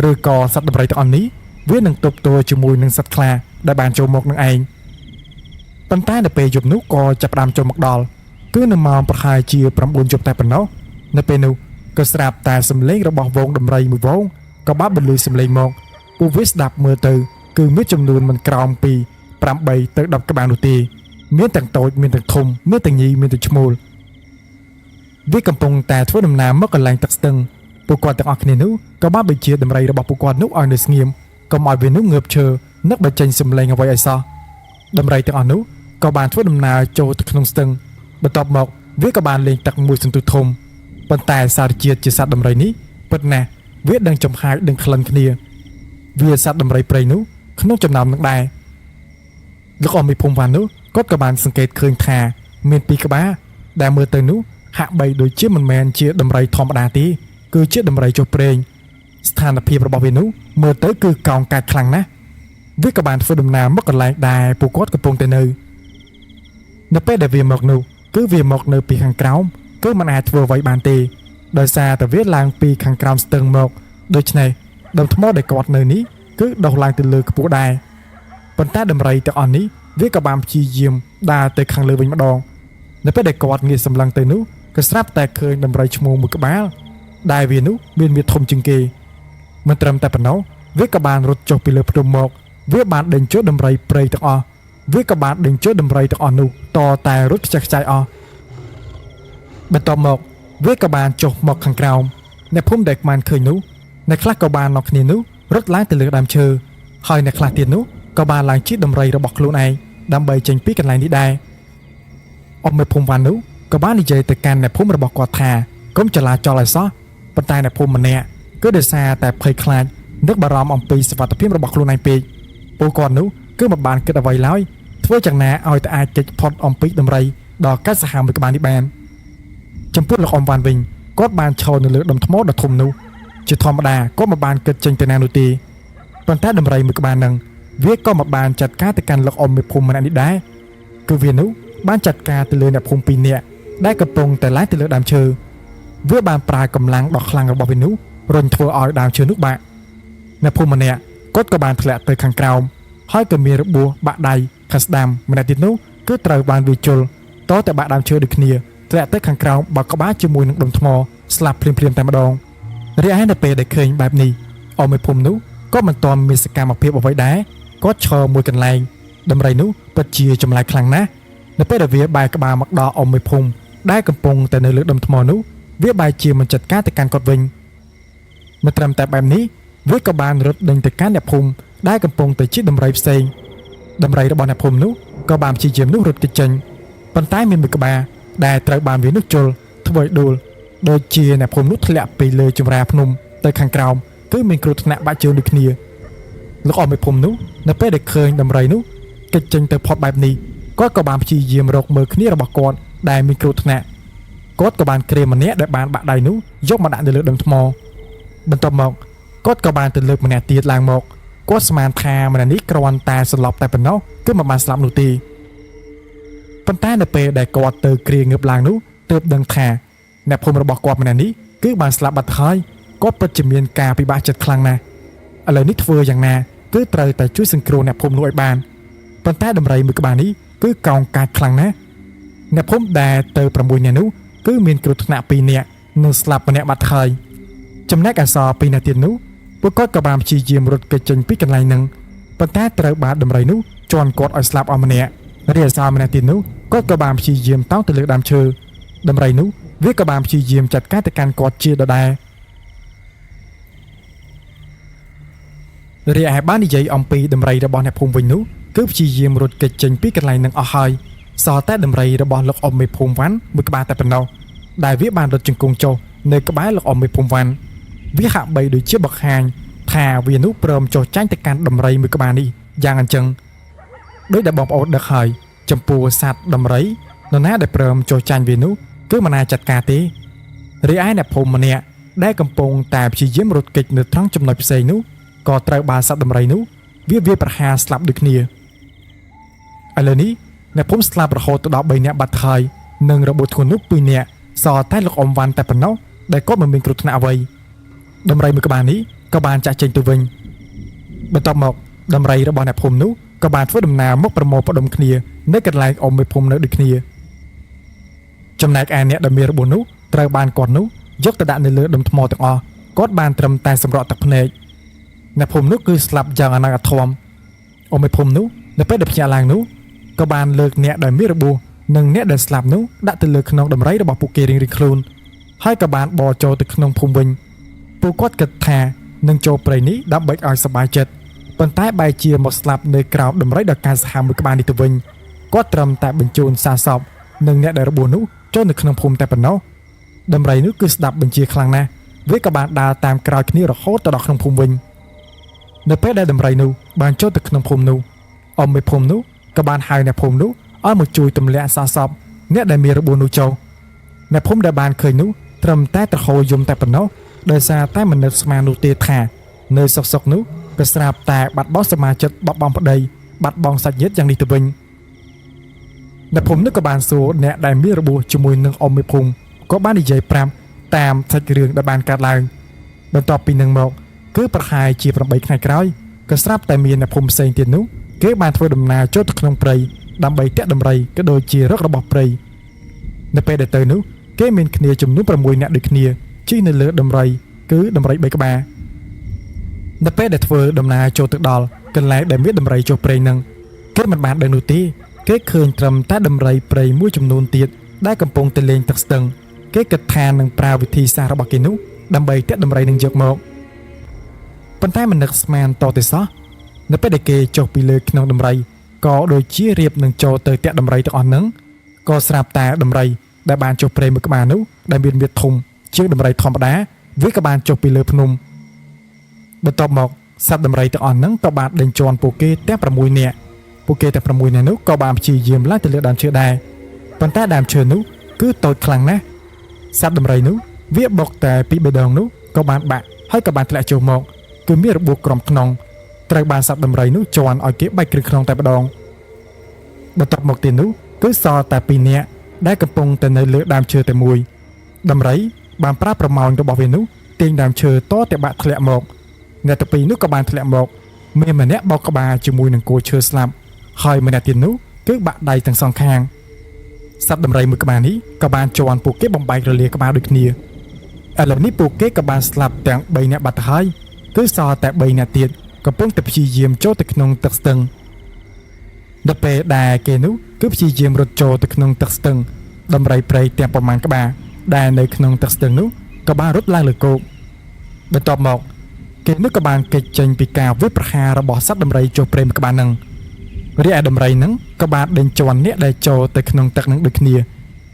S1: ឬក៏សត្វដំរីទាំងអស់នេះវានឹងទប់ទល់ជាមួយនឹងសត្វខ្លាដែលបានចូលមកនឹងឯងប៉ុន្តែនៅពេលយប់នោះក៏ចាប់ផ្ដើមចូលមកដល់គឺនៅម៉ោងប្រហែលជា9យប់តែប៉ុណ្ណោះនៅពេលនោះក៏ស្រាប់តែសម្លេងរបស់វងដំរីមួយវងក៏បានបន្លឺសម្លេងមកពួកវាស្ដាប់មើលទៅគឺមានចំនួនមិនក្រោមពី8ទៅ10ក្បាលនោះទេមានទាំងតូចមានទាំងធំមានទាំងញីមានទាំងឈ្មោលវាកំពុងតែធ្វើដំណើរមកកន្លែងទឹកស្ទឹងពួកគាត់ទាំងអស់គ្នានោះក៏បានបញ្ជាដំរីរបស់ពួកគាត់នោះឲ្យនៅស្ងៀមកុំឲ្យវានោះងើបឈើនឹកបញ្ចេញសម្លេងអ្វីឲ្យសោះដំរីទាំងអស់នោះក៏បានធ្វើដំណើរចូលទៅក្នុងស្ទឹងបន្ទាប់មកវាក៏បានលេងទឹកមួយសន្ទុះធំប៉ុន្តែសារជាតិជាសត្វដំរីនេះពិតណាស់វាដឹងចំហាយដឹងក្លិនគ្នាវាសត្វដំរីព្រៃនោះក្នុងចំណោមនឹងដែរលោកអ៊ំមីភូមិវ៉ាន់នោះគាត់ក៏បានសង្កេតឃើញថាមានពីរក្បាលដែលមើលទៅនោះហាក់បីដូចជាមិនមែនជាដំរីធម្មតាទេគឺជាដំរីចុះព្រេងស្ថានភាពរបស់វានោះមើលទៅគឺកោងកាចខ្លាំងណាស់វាក៏បានធ្វើដំណើរមកកន្លែងដែលពួកគាត់កំពុងតែនៅពេលដែលវាមកនោះគឺវាមកនៅពីខាងក្រោមគឺមិនអាចធ្វើអ្វីបានទេដោយសារតែវាឡើងពីខាងក្រោមស្ទឹងមកដូច្នេះដុំថ្មដែលគាត់នៅនេះគឺដុះឡើងទៅលើខ្ពស់ដែរប៉ុន្តែដំរីទាំងអស់នេះវាក៏បានព្យាយាមដើរទៅខាងលើវិញម្ដងនៅពេលដែលគាត់ងាកសម្លឹងទៅនោះក៏ស្រាប់តែឃើញដំរីឈ្មោះមួយក្បាលដែលវានោះមានមាឌធំជាងគេមិនត្រឹមតែប៉ុណ្ណោះវាក៏បានរត់ចុះពីលើភ្នំមកវាបានដេញចូលដំរីព្រៃទាំងអស់វាក៏បានដេញចូលដំរីទាំងអស់នោះតតែរត់ខ្ជះខ្ចាយអស់បន្ទាប់មកវាក៏បានចុះមកខាងក្រោមអ្នកភូមិដែលបានឃើញនោះអ្នកខ្លះក៏បាននាំគ្នានោះរត់ឡើងទៅលើដើមឈើហើយអ្នកខ្លះទៀតនោះ ក៏បានឡើងជិះដំរីរបស់ខ្លួនឯងដើម្បីចេញពីកន្លែងនេះដែរអមមេភូមិវ៉ាន់នោះក៏បាននិយាយទៅកាន់អ្នកភូមិរបស់គាត់ថាកុំចលាចលឲ្យសោះប៉ុន្តែអ្នកភូមិម្នាក់គឺដោយសារតែភ័យខ្លាចនឹកបារម្ភអំពីសុវត្ថិភាពរបស់ខ្លួនឯងពេកពួកគាត់នោះគឺមិនបានគិតអ្វីឡើយធ្វើយ៉ាងណាឲ្យតែអាចគេចផុតអំពីដំរីដ៏កាចសាហាវមួយក្បាលនេះបានចំពោះលោកអ៊ំវ៉ាន់វិញគាត់បានឈរនៅលើដុំថ្មដ៏ធំនោះជាធម្មតាគាត់មិនបានគិតចេញទៅណានោះទេប៉ុន្តែដំរីមួយក្បាលនឹងវាក៏មិនបានចាត់ការទៅកាន់លោកអ៊ំមេភូមិម្នាក់នេះដែរគឺវានោះបានចាត់ការទៅលើអ្នកភូមិពីរនាក់ដែលកំពុងតែឡើងទៅលើដើមឈើវាបានប្រើកម្លាំងដ៏ខ្លាំងរបស់វានោះរុញធ្វើឲ្យដើមឈើនោះបាក់អ្នកភូមិម្នាក់គាត់ក៏បានធ្លាក់ទៅខាងក្រោមហើយក៏មានរបួសបាក់ដៃខាងស្ដាំម្នាក់ទៀតនោះគឺត្រូវបានវាជល់តតែបាក់ដើមឈើដូចគ្នាធ្លាក់ទៅខាងក្រោមបាក់ក្បាលជាមួយនឹងដុំថ្មស្លាប់ភ្លាមៗតែម្ដងរីឯនៅពេលដែលឃើញបែបនេះអមមេភូមិនោះក៏មិនទាន់មានសកម្មភាពអ្វីដែរគាត់ឈរមួយកន្លែងដំរីនោះពិតជាចម្លែកខ្លាំងណាស់នៅពេលដែលវាបែរក្បាលមកដល់អមមេភូមិដែលកំពុងតែនៅលើដុំថ្មនោះវាបែរជាមិនចាត់ការទៅកាន់គាត់វិញមិនត្រឹមតែបែបនេះវាក៏បានរត់ដេញទៅកាន់អ្នកភូមិដែលកំពុងតែជិះដំរីផ្សេងដំរីរបស់អ្នកភូមិនោះក៏បានព្យាយាមនោះរត់គេចចេញប៉ុន្តែមានមួយក្បាលដែលត្រូវបានវានោះជល់ធ្វើឲ្យដួលដូចជាអ្នកភូមិនោះធ្លាក់ពីលើចម្រាភ្នំទៅខាងក្រោមគឺមានគ្រោះថ្នាក់បាក់ជើងដូចគ្នាលោកអមមេភូមិនោះនៅពេលដែលឃើញដំរីនោះគេចចេញទៅផុតបែបនេះគាត់ក៏បានព្យាយាមរកមើលគ្នារបស់គាត់ដែលមានគ្រោះថ្នាក់គាត់ក៏បានគ្រាមម្នាក់ដែលបានបាក់ដៃនោះយកមកដាក់នៅលើដុំថ្មបន្ទាប់មកគាត់ក៏បានទៅលើកម្នាក់ទៀតឡើងមកគាត់ស្មានថាម្នាក់នេះគ្រាន់តែសន្លប់តែប៉ុណ្ណោះគឺមិនបានស្លាប់នោះទេប៉ុន្តែនៅពេលដែលគាត់ទៅគ្រាងើបឡើងនោះទើបដឹងថាអ្នកភូមិរបស់គាត់ម្នាក់នេះគឺបានស្លាប់បាត់ហើយគាត់ពិតជាមានការពិបាកចិត្តខ្លាំងណាស់ឥឡូវនេះធ្វើយ៉ាងណាគឺត្រូវតែជួយសង្គ្រោះអ្នកភូមិនោះឲ្យបានប៉ុន្តែដំរីមួយក្បាលនេះគឺកោងកាចខ្លាំងណាស់អ្នកភូមិដែលទៅ6នាក់នោះគឺមានគ្រោះថ្នាក់2នាក់និងស្លាប់ម្នាក់បាត់ហើយចំណែកអសរ2នាក់ទៀតនោះពួកគាត់ក៏បានព្យាយាមរត់គេចចេញពីកន្លែងហ្នឹងប៉ុន្តែត្រូវបានដំរីនោះជន់គាត់ឲ្យស្លាប់អស់ម្នាក់រីឯអសរម្នាក់ទៀតនោះគាត់ក៏បានព្យាយាមតោងទៅលើដើមឈើដំរីនោះវាក៏បានព្យាយាមចាត់ការទៅកាន់គាត់ជាដដែលរីឯបាននិយាយអំពីដំរីរបស់អ្នកភូមិវិញនោះគឺព្យាយាមរត់គេចចេញពីកន្លែងហ្នឹងអស់ហើយសល់តែដំរីរបស់លោកអ៊ំមេភូមិវ៉ាន់មួយក្បាលតែប៉ុណ្ណោះដែលវាបានរត់ជង្គង់ចុះនៅក្បែរលោកអ៊ំមេភូមិវ៉ាន់វាហាក់បីដូចជាបង្ហាញថាវានោះព្រមចុះចាញ់ទៅកាន់ដំរីមួយក្បាលនេះយ៉ាងអញ្ចឹងដោយដែលបងប្អូនដឹកហើយចំពោះសត្វដំរីនរណាដែលព្រមចុះចាញ់វានោះគឺមិនអាចចាត់ការទេរីឯអ្នកភូមិម្នាក់ដែលកំពុងតែព្យាយាមរត់គេចនៅត្រង់ចំណុចផ្សេងនោះក៏ត្រូវបានសត្វដំរីនោះវាវាយប្រហារស្លាប់ដូចគ្នាឥឡូវនេះអ្នកភូមិស្លាប់រហូតទៅដល់3នាក់បាត់ហើយនិងរបួសធ្ងន់នោះ2នាក់សល់តែលោកអ៊ំវ៉ាន់តែប៉ុណ្ណោះដែលគាត់មិនមានគ្រោះថ្នាក់អ្វីដំរីមួយក្បាលនេះក៏បានចាក់ចេញទៅវិញបន្ទាប់មកដំរីរបស់អ្នកភូមិនោះក៏បានធ្វើដំណើរមកប្រមូលផ្ដុំគ្នានៅកន្លែងអ៊ំមេភូមិនៅដូចគ្នាចំណែកឯអ្នកដែលមានរបួសនោះត្រូវបានគាត់នោះយកទៅដាក់នៅលើដុំថ្មទាំងអស់គាត់បានត្រឹមតែសម្រក់ទឹកភ្នែកអ្នកភូមិនោះគឺស្លាប់យ៉ាងអនាថធមអ៊ំមេភូមិនោះនៅពេលដែលភ្ញាក់ឡើងនោះក៏បានលើកអ្នកដែលមានរបួសនិងអ្នកដែលស្លាប់នោះដាក់ទៅលើក្នុងដំរីរបស់ពួកគេរៀងៗខ្លួនហើយក៏បានបរចូលទៅក្នុងភូមិវិញពួកគាត់គិតថានឹងចូលព្រៃនេះដើម្បីឲ្យសប្បាយចិត្តប៉ុន្តែបែរជាមកស្លាប់នៅក្រោមដំរីដ៏កាចសាហាវមួយក្បាលនេះទៅវិញគាត់ត្រឹមតែបញ្ជូនសាកសពនិងអ្នកដែលរបួសនោះចូលនៅក្នុងភូមិតែប៉ុណ្ណោះដំរីនោះគឺស្ដាប់បញ្ជាខ្លាំងណាស់វាក៏បានដើរតាមក្រោយគ្នារហូតទៅដល់ក្នុងភូមិវិញនៅពេលដែលដំរីនោះបានចូលទៅក្នុងភូមិនោះអ៊ំមេភូមិនោះក៏បានហៅអ្នកភូមិនោះឲ្យមកជួយទម្លាក់សាកសពអ្នកដែលមានរបួសនោះចូលអ្នកភូមិដែលបានឃើញនោះត្រឹមតែត្រហោយំតែប៉ុណ្ណោះដោយសារតែមិននឹកស្មាននោះទេថានៅសុកៗនោះក៏ស្រាប់តែបាត់បង់សមាជិកបាត់បង់ប្តីបាត់បង់សាច់ញាតិយ៉ាងនេះទៅវិញអ្នកភូមិនោះក៏បានសួរអ្នកដែលមានរបួសជាមួយនឹងអ៊ំមេភូមិក៏បាននិយាយប្រាប់តាមសាច់រឿងដែលបានកើតឡើងបន្ទាប់ពីនឹងមកគឺប្រហែលជា8ថ្ងៃក្រោយក៏ស្រាប់តែមានអ្នកភូមិផ្សេងទៀតនោះគេបានធ្វើដំណើរចូលទៅក្នុងព្រៃដើម្បីតាក់ដំរីក៏ដូចជារករបស់ព្រៃនៅពេលដែលទៅនោះគេមានគ្នាចំនួន6នាក់ដូចគ្នាជិះនៅលើដំរីគឺដំរី3ក្បាលនៅពេលដែលធ្វើដំណើរចូលទៅដល់កន្លែងដែលមានដំរីចុះព្រៃនឹងគេមិនបានដឹងនោះទេគេឃើញត្រឹមតែដំរីព្រៃមួយចំនួនទៀតដែលកំពុងតែលេងទឹកស្ទឹងគេគិតថានឹងប្រើវិធីសាស្ត្ររបស់គេនោះដើម្បីតាក់ដំរីនឹងយកមកប៉ុន្តែមិននឹកស្មានតទេសោះនៅ នៅពេលដែលគេចុះពីលើខ្នងដំរីក៏ដូចជារៀបនឹងចូលទៅតាក់ដំរីទាំងអស់ហ្នឹងក៏ស្រាប់តែដំរីដែលបានចុះព្រៃមួយក្បាលនោះដែលមានមាឌធំជាងដំរីធម្មតាវាក៏បានចុះពីលើភ្នំបន្ទាប់មកសត្វដំរីទាំងអស់ហ្នឹងក៏បានដេញជាន់ពួកគេទាំង6នាក់ពួកគេទាំង6នាក់នោះក៏បានព្យាយាមឡើងទៅលើដើមឈើដែរប៉ុន្តែដើមឈើនោះគឺតូចខ្លាំងណាស់សត្វដំរីនោះវាបុកតែពីបេះដូងនោះក៏បានបាក់ហើយក៏បានធ្លាក់ចូលមកគឺមានរបួសក្រំក្នុងត្រូវបានសត្វដំរីនោះជន់ឲ្យគេបែកគ្រឿងក្នុងតែម្ដងបន្ទាប់មកទៀតនោះគឺសល់តែ2នាក់ដែលកំពុងតែនៅលើដើមឈើតែមួយដំរីបានប្រើប្រមោញរបស់វានោះទាញដើមឈើតតែបាក់ធ្លាក់មកអ្នកទាំងពីរនោះក៏បានធ្លាក់មកមានម្នាក់បោកក្បាលជាមួយនឹងគល់ឈើស្លាប់ហើយម្នាក់ទៀតនោះគឺបាក់ដៃទាំងសងខាងសត្វដំរីមួយក្បាលនេះក៏បានជន់ពួកគេបំបែករលាក្បាលដូចគ្នាឥឡូវនេះពួកគេក៏បានស្លាប់ទាំង3នាក់បាត់ទៅហើយគឺសល់តែ3នាក់ទៀតកំពុងតែព្យាយាមចូលទៅក្នុងទឹកស្ទឹងដល់ពេលដែលគេនោះគឺព្យាយាមរត់ចូលទៅក្នុងទឹកស្ទឹងដំរីព្រៃទាំងប្រមាណក្បាលដែលនៅក្នុងទឹកស្ទឹងនោះក៏បានរត់ឡើងលើគោកបន្ទាប់មកគេនោះក៏បានគេចចេញពីការវាយប្រហាររបស់សត្វដំរីចុះព្រៃមួយក្បាលនឹងរីឯដំរីនឹងក៏បានដេញជាន់អ្នកដែលចូលទៅក្នុងទឹកនឹងដូចគ្នា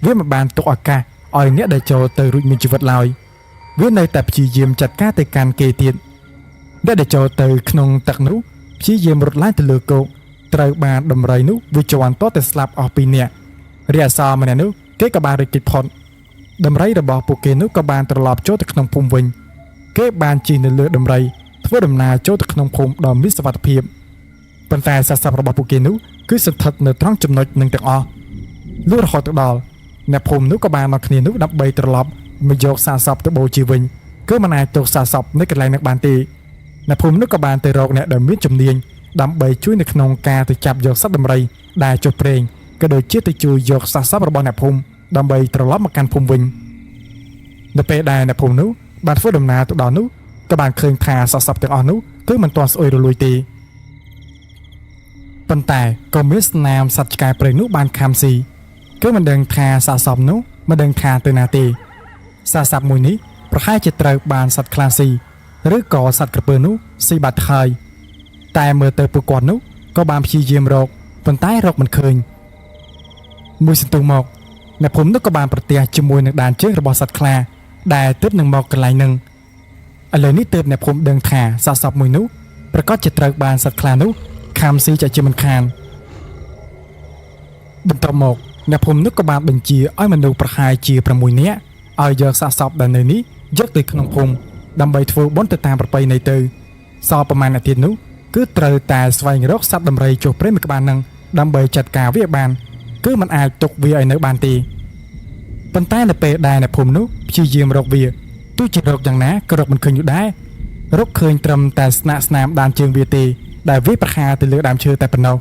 S1: វាមិនបានទុកឱកាសឲ្យអ្នកដែលចូលទៅរួចមានជីវិតឡើយវានៅតែព្យាយាមចាត់ការទៅកាន់គេទៀតអ្នកដែលចូលទៅក្នុងទឹកនោះព្យាយាមរត់ឡើងទៅលើគោកត្រូវបានដំរីនោះវាជាន់តតែស្លាប់អស់ពីរនាក់រីឯសល់ម្នាក់នោះគេក៏បានរត់គេចផុតដំរីរបស់ពួកគេនោះក៏បានត្រឡប់ចូលទៅក្នុងភូមិវិញគេបានជិះនៅលើដំរីធ្វើដំណើរចូលទៅក្នុងភូមិដ៏មានសុវត្ថិភាពប៉ុន្តែសាកសពរបស់ពួកគេនោះគឺសន្ធិដ្ឋនៅត្រង់ចំណុចនឹងទាំងអស់លុះរហូតទៅដល់អ្នកភូមិនោះក៏បានមកគ្នានោះដើម្បីត្រឡប់មកយកសាកសពទៅបូជាវិញគឺមិនអាចទុកសាកសពនៅកន្លែងនោះបានទេអ្នកភូមិនោះក៏បានទៅរកអ្នកដែលមានជំនាញដើម្បីជួយនៅក្នុងការទៅចាប់យកសត្វដំរីដែលចុះព្រេងក៏ដូចជាទៅជួយយកសាកសពរបស់អ្នកភូមិដើម្បីត្រឡប់មកកាន់ភូមិវិញនៅពេលដែលអ្នកភូមិនោះបានធ្វើដំណើរទៅដល់នោះក៏បានឃើញថាសាកសពទាំងអស់នោះគឺមិនទាន់ស្អុយរលួយទេប៉ុន្តែក៏មានស្នាមសត្វឆ្កែព្រៃនោះបានខាំស៊ីគឺមិនដឹងថាសាកសពនោះមិនដឹងថាទៅណាទេសាកសពមួយនេះប្រហែលជាត្រូវបានសត្វខ្លាស៊ីឬក៏សត្វក្រពើនោះស៊ីបាត់ហើយតែមើលទៅពួកគាត់នោះក៏បានព្យាយាមរកប៉ុន្តែរកមិនឃើញមួយសន្ទុះមកអ្នកភូមិនោះក៏បានប្រទះជាមួយនឹងដានជើងរបស់សត្វខ្លាដែលទើបនឹងមកកន្លែងនឹងឥឡូវនេះទើបអ្នកភូមិដឹងថាសាកសពមួយនោះប្រកាសជាត្រូវបានសត្វខ្លានោះខាំស៊ីជាជាមិនខានបន្ទាប់មកអ្នកភូមិនោះក៏បានបញ្ជាឲ្យមនុស្សប្រហែលជា6នាក់ឲ្យយកសាកសពដែលនៅនេះយកទៅក្នុងភូមិដើម្បីធ្វើបុណ្យទៅតាមប្រពៃណីទៅសល់ប្រមាណអាទិត្យនោះគឺត្រូវតែស្វែងរកសត្វដំរីចុះព្រៃមួយក្បាលនឹងដើម្បីចាត់ការវាឲ្យបានគឺមិនអាចទុកវាឲ្យនៅបានទេប៉ុន្តែនៅពេលដែលអ្នកភូមិនោះព្យាយាមរកវាទោះជារកយ៉ាងណាក៏រកមិនឃើញនោះដែររកឃើញត្រឹមតែស្នាក់ស្នាមដានជើងវាទេដែលវាប្រហារទៅលើដើមឈើតែប៉ុណ្ណោះ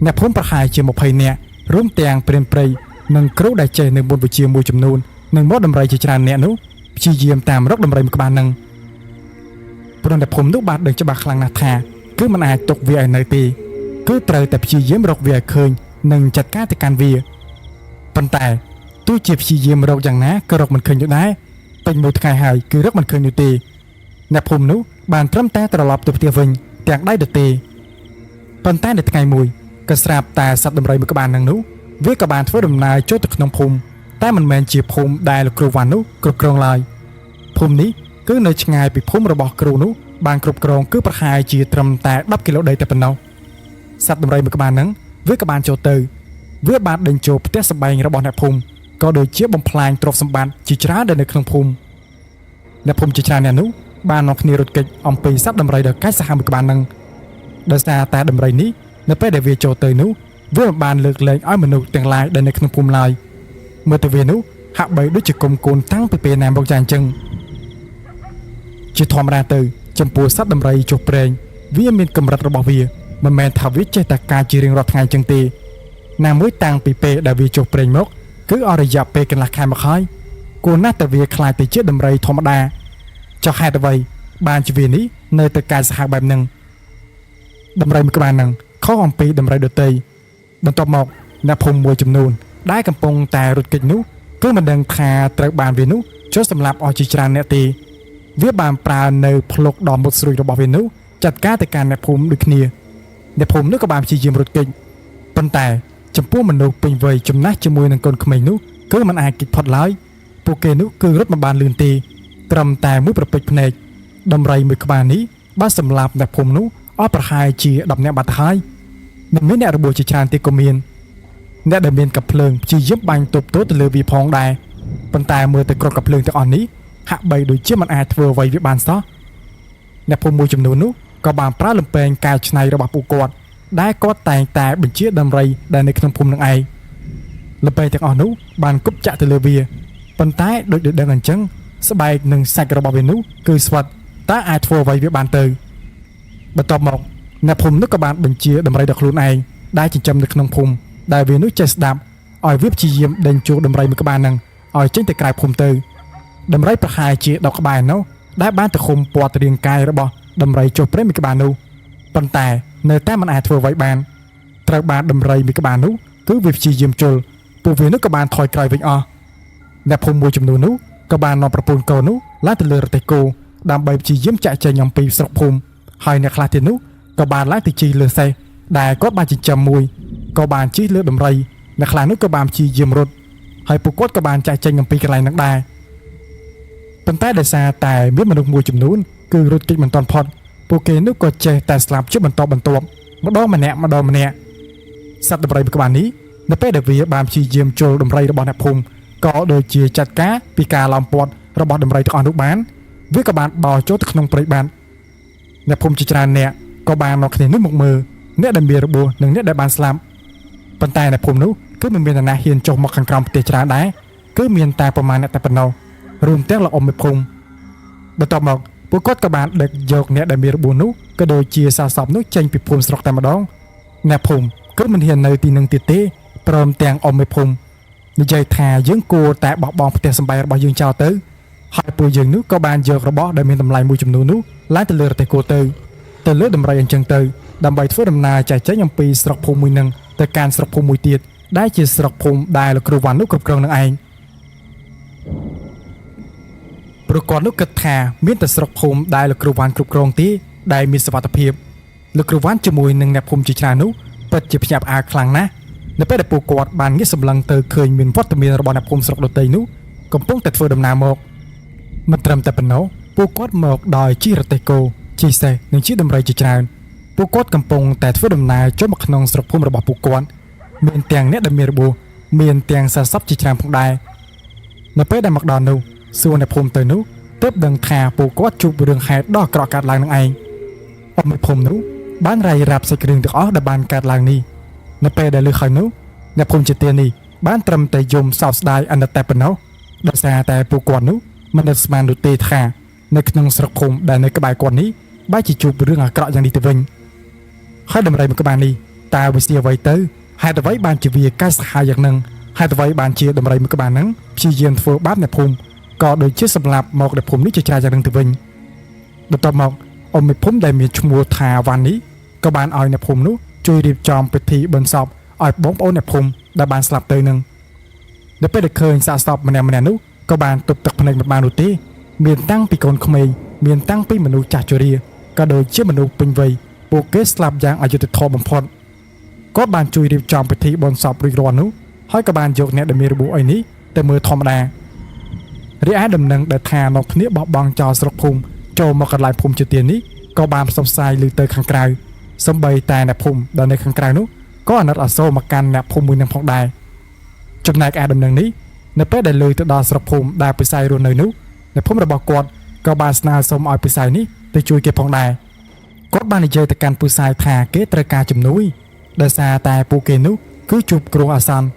S1: អ្នកភូមិប្រហែលជា20នាក់រួមទាំងព្រានព្រៃនិងគ្រូដែលចេះនៅមុនវិជ្ជាមួយចំនួននិងមកដំរីជាច្រើនអ្នកនោះព្យាយាមតាមរកដំរីមួយក្បាលនឹងព្រោះអ្នកភូមិនោះបានដឹងច្បាស់ខ្លាំងណាស់ថាគឺមិនអាចទុកវាឲ្យនៅទេគឺត្រូវតែព្យាយាមរកវាឲ្យឃើញនិងចាត់ការទៅកាន់វាប៉ុន្តែទោះជាព្យាយាមរកយ៉ាងណាក៏រកមិនឃើញនោះដែរពេញមួយថ្ងៃហើយគឺរកមិនឃើញនោះទេអ្នកភូមិនោះបានត្រឹមតែត្រឡប់ទៅផ្ទះវិញទាំងដៃទទេប៉ុន្តែនៅថ្ងៃមួយក៏ស្រាប់តែសត្វដំរីមួយក្បាលនឹងនោះវាក៏បានធ្វើដំណើរចូលទៅក្នុងភូមិតែមិនមែនជាភូមិដែលលោកគ្រូវ៉ាន់នោះគ្រប់គ្រងឡើយភូមិនេះគឺនៅឆ្ងាយពីភូមិរបស់គ្រូនោះបានគ្រប់គ្រងគឺប្រហែលជាត្រឹមតែ10គីឡូដីតែប៉ុណ្ណោះសត្វដំរីមួយក្បាលនឹងវាក៏បានចូលទៅវាបានដេញចូលផ្ទះសម្បែងរបស់អ្នកភូមិក៏ដូចជាបំផ្លាញទ្រព្យសម្បត្តិជាច្រើនដែលនៅក្នុងភូមិអ្នកភូមិជាច្រើនអ្នកនោះបាននាំគ្នារត់គេចអំពីសត្វដំរីដ៏កាចសាហាវមួយក្បាលនឹងដោយសារតែដំរីនេះនៅពេលដែលវាចូលទៅនោះវាមិនបានលើកលែងឲ្យមនុស្សទាំងឡាយដែលនៅក្នុងភូមិឡើយមើលទៅវានោះហាក់បីដូចជាគុំកូនតាំងពីពេលណាមកយ៉ាងអញ្ចឹងជាធម្មតាទៅចំពោះសត្វដំរីចុះព្រែងវាមានកម្រិតរបស់វាមិនមែនថាវាចេះតែការជារៀងរាល់ថ្ងៃអញ្ចឹងទេណាមួយតាំងពីពេលដែលវាចុះព្រែងមកគឺអស់រយៈពេលកន្លះខែមកហើយគួរណាស់តែវាក្លាយទៅជាដំរីធម្មតាចុះហេតុអ្វីបានជាវានេះនៅតែកាយសាហាវបែបហ្នឹងដំរីមួយក្បាលហ្នឹងខុសអំពីដំរីដទៃបន្ទាប់មកអ្នកភូមិមួយចំនួនដែលកំពុងតែរត់គេចនោះគឺមិនដឹងថាត្រូវបានវានោះចូលសម្លាប់អស់ជាច្រើនអ្នកទេវាបានប្រើនៅភ្លុកដ៏មុតស្រួចរបស់វានោះ ចាត់ការទៅកាន់អ្នកភូមិដូចគ្នាអ្នកភូមិនោះក៏បានព្យាយាមរត់គេចប៉ុន្តែចំពោះមនុស្សពេញវ័យចំណាស់ជាមួយនឹងកូនក្មេងនោះគឺមិនអាចគេចផុតឡើយពួកគេនោះគឺរត់មិនបានលឿនទេត្រឹមតែមួយប្រពេចភ្នែកដំរីមួយក្បាលនេះបានសម្លាប់អ្នកភូមិនោះអស់ប្រហែលជា10នាក់បាត់ទៅហើយនិងមានអ្នករបួសជាច្រើនទៀតក៏មានអ្នកដែលមានកាំភ្លើងព្យាយាមបាញ់ទប់ទល់ទៅលើវាផងដែរប៉ុន្តែមើលទៅគ្រាប់កាំភ្លើងទាំងអស់នេះហាក់បីដូចជាមិនអាចធ្វើអ្វីវាបានសោះអ្នកភូមិមួយចំនួននោះក៏បានប្រើលំពែងកែច្នៃរបស់ពួកគាត់ដែលគាត់តែងតែបញ្ជាដំរីដែលនៅក្នុងភូមិនឹងឯងលំពែងទាំងអស់នោះបានគប់ចាក់ទៅលើវាប៉ុន្តែដូចដែលដឹងអញ្ចឹងស្បែកនិងសាច់របស់វានោះគឺស្វិតតើអាចធ្វើអ្វីវាបានទៅបន្ទាប់មកអ្នកភូមិនោះក៏បានបញ្ជាដំរីដល់ខ្លួនឯងដែលចិញ្ចឹមនៅក្នុងភូមិដែលវានោះចេះស្ដាប់ឲ្យវាព្យាយាមដេញជួលដំរីមួយក្បាលហ្នឹងឲ្យចេញទៅក្រៅភូមិទៅដំរីប្រហែលជា10ក្បាលនោះដែលបានទៅឃុំព័ទ្ធរាងកាយរបស់ដំរីចុះព្រៃមួយក្បាលនោះប៉ុន្តែនៅតែមិនអាចធ្វើអ្វីបានត្រូវបានដំរីមួយក្បាលនោះគឺវាព្យាយាមជុលពួកវានោះក៏បានថយក្រោយវិញអស់អ្នកភូមិមួយចំនួននោះក៏បាននាំប្រពន្ធកូននោះឡើងទៅលើរទេះគោដើម្បីព្យាយាមចាក់ចែងអំពីស្រុកភូមិហើយអ្នកខ្លះទៀតនោះក៏បានឡើងទៅជិះលើសេះដែលគាត់បានចិញ្ចឹមមួយក៏បានជិះលើដំរីអ្នកខ្លះនោះក៏បានព្យាយាមរត់ហើយពួកគាត់ក៏បានចាក់ចែងអំពីកន្លែងហ្នឹងដែរប៉ុន្តែដោយសារតែមានមនុស្សមួយចំនួនគឺរត់គេចមិនទាន់ផុតពួកគេនោះក៏ចេះតែស្លាប់ជាបន្តបន្ទាប់ម្ដងម្នាក់ម្ដងម្នាក់សត្វដំរីមួយក្បាលនេះនៅពេលដែលវាបានព្យាយាមចូលដំរីរបស់អ្នកភូមិក៏ដូចជាចាត់ការពីការឡោមព័ទ្ធរបស់ដំរីទាំងអស់នោះបានវាក៏បានបោចូលទៅក្នុងព្រៃបានអ្នកភូមិជាច្រើនអ្នកក៏បាននាំគ្នានោះមកមើលអ្នកដែលមានរបួសនិងអ្នកដែលបានស្លាប់ប៉ុន្តែអ្នកភូមិនោះគឺមិនមាននរណាហ៊ានចុះមកខាងក្រោមផ្ទះច្រើនដែរគឺមានតែប្រមាណអ្នកតែប៉ុណ្ណោះរួមទាំងលោកអ៊ំមេភូមិបន្ទាប់មកពួកគាត់ក៏បានដឹកយកអ្នកដែលមានរបួសនោះក៏ដូចជាសាកសពនោះចេញពីភូមិស្រុកតែម្ដងអ្នកភូមិគឺមិនហ៊ាននៅទីនឹងទៀតទេព្រមទាំងអ៊ំមេភូមិនិយាយថាយើងគួរតែបោះបង់ផ្ទះសម្បែងរបស់យើងចោលទៅហើយពួកយើងនោះក៏បានយករបស់ដែលមានតម្លៃមួយចំនួននោះឡើងទៅលើរទេះគោទៅទៅលើដំរីអញ្ចឹងទៅដើម្បីធ្វើដំណើរចែកចេញអំពីស្រុកភូមិមួយនឹងទៅកាន់ស្រុកភូមិមួយទៀតដែលជាស្រុកភូមិដែលលោកគ្រូវ៉ាន់នោះគ្រប់គ្រងនឹងឯងព្រោះគាត់នោះគិតថាមានតែស្រុកភូមិដែលលោកគ្រូវ៉ាន់គ្រប់គ្រងទេដែលមានសុវត្ថិភាពលោកគ្រូវ៉ាន់ជាមួយនឹងអ្នកភូមិជាច្រើននោះពិតជាភ្ញាក់ផ្អើលខ្លាំងណាស់នៅពេលដែលពួកគាត់បានងាកសម្លឹងទៅឃើញមានវត្តមានរបស់អ្នកភូមិស្រុកដទៃនោះកំពុងតែធ្វើដំណើរមកមិនត្រឹមតែប៉ុណ្ណោះពួកគាត់មកដោយជិះរទេះគោជិះសេះនិងជិះដំរីជាច្រើនពួកគាត់កំពុងតែធ្វើដំណើរចូលមកក្នុងស្រុកភូមិរបស់ពួកគាត់មានទាំងអ្នកដែលមានរបួសមានទាំងសាកសពជាច្រើនផងដែរនៅពេលដែលមកដល់នោះសួរអ្នកភូមិទៅនោះទើបដឹងថាពួកគាត់ជួបរឿងហេតុដ៏អាក្រក់កើតឡើងនឹងឯងអ៊ំមេភូមិនោះបានរាយរាប់សាច់រឿងទាំងអស់ដែលបានកើតឡើងនេះនៅពេលដែលឮហើយនោះអ្នកភូមិជាទានេះបានត្រឹមតែយំសោកស្ដាយអាណិតតែប៉ុណ្ណោះដោយសារតែពួកគាត់នោះមិននឹកស្មាននោះទេថានៅក្នុងស្រុកភូមិដែលនៅក្បែរគាត់នេះបែរជាជួបរឿងអាក្រក់យ៉ាងនេះទៅវិញហើយដំរីមួយក្បាលនេះតើវាស៊ីអ្វីទៅហេតុអ្វីបានជាវាកាចសាហាវយ៉ាងនឹងហេតុអ្វីបានជាដំរីមួយក្បាលហ្នឹងព្យាយាមធ្វើបាបអ្នកភូមិក៏ដូចជាសម្លាប់មកអ្នកភូមិនេះជាច្រើនយ៉ាងនឹងទៅវិញបន្ទាប់មកអ៊ំមេភូមិដែលមានឈ្មោះថាវ៉ាន់នេះក៏បានឲ្យអ្នកភូមិនោះជួយរៀបចំពិធីបុណ្យសពឲ្យបងប្អូនអ្នកភូមិដែលបានស្លាប់ទៅនឹងនៅពេលដែលឃើញសាកសពម្នាក់ៗនោះក៏បានទប់ទឹកភ្នែកមិនបាននោះទេមានតាំងពីកូនក្មេងមានតាំងពីមនុស្សចាស់ជរាក៏ដូចជាមនុស្សពេញវ័យពួកគេស្លាប់យ៉ាងអយុត្តិធម៌បំផុតគាត់បានជួយរៀបចំពិធីបុណ្យសពរួចរាល់នោះហើយក៏បានយកអ្នកដែលមានរបួសអីនេះទៅមើលធម្មតារីឯដំណឹងដែលថានាំគ្នាបោះបង់ចោលស្រុកភូមិចូលមកកន្លែងភូមិជាទាននេះក៏បានផ្សព្វផ្សាយឮទៅខាងក្រៅសូម្បីតែអ្នកភូមិដែលនៅខាងក្រៅនោះក៏អាណិតអាសូរមកកាន់អ្នកភូមិមួយនឹងផងដែរចំណែកឯដំណឹងនេះនៅពេលដែលឮទៅដល់ស្រុកភូមិដែលពិសីរស់នៅនោះអ្នកភូមិរបស់គាត់ក៏បានស្នើសុំឲ្យពិសីនេះទៅជួយគេផងដែរគាត់បាននិយាយទៅកាន់ពុសាយថាគេត្រូវការជំនួយដោយសារតែពួកគេនោះគឺជួបគ្រោះអាសន្ន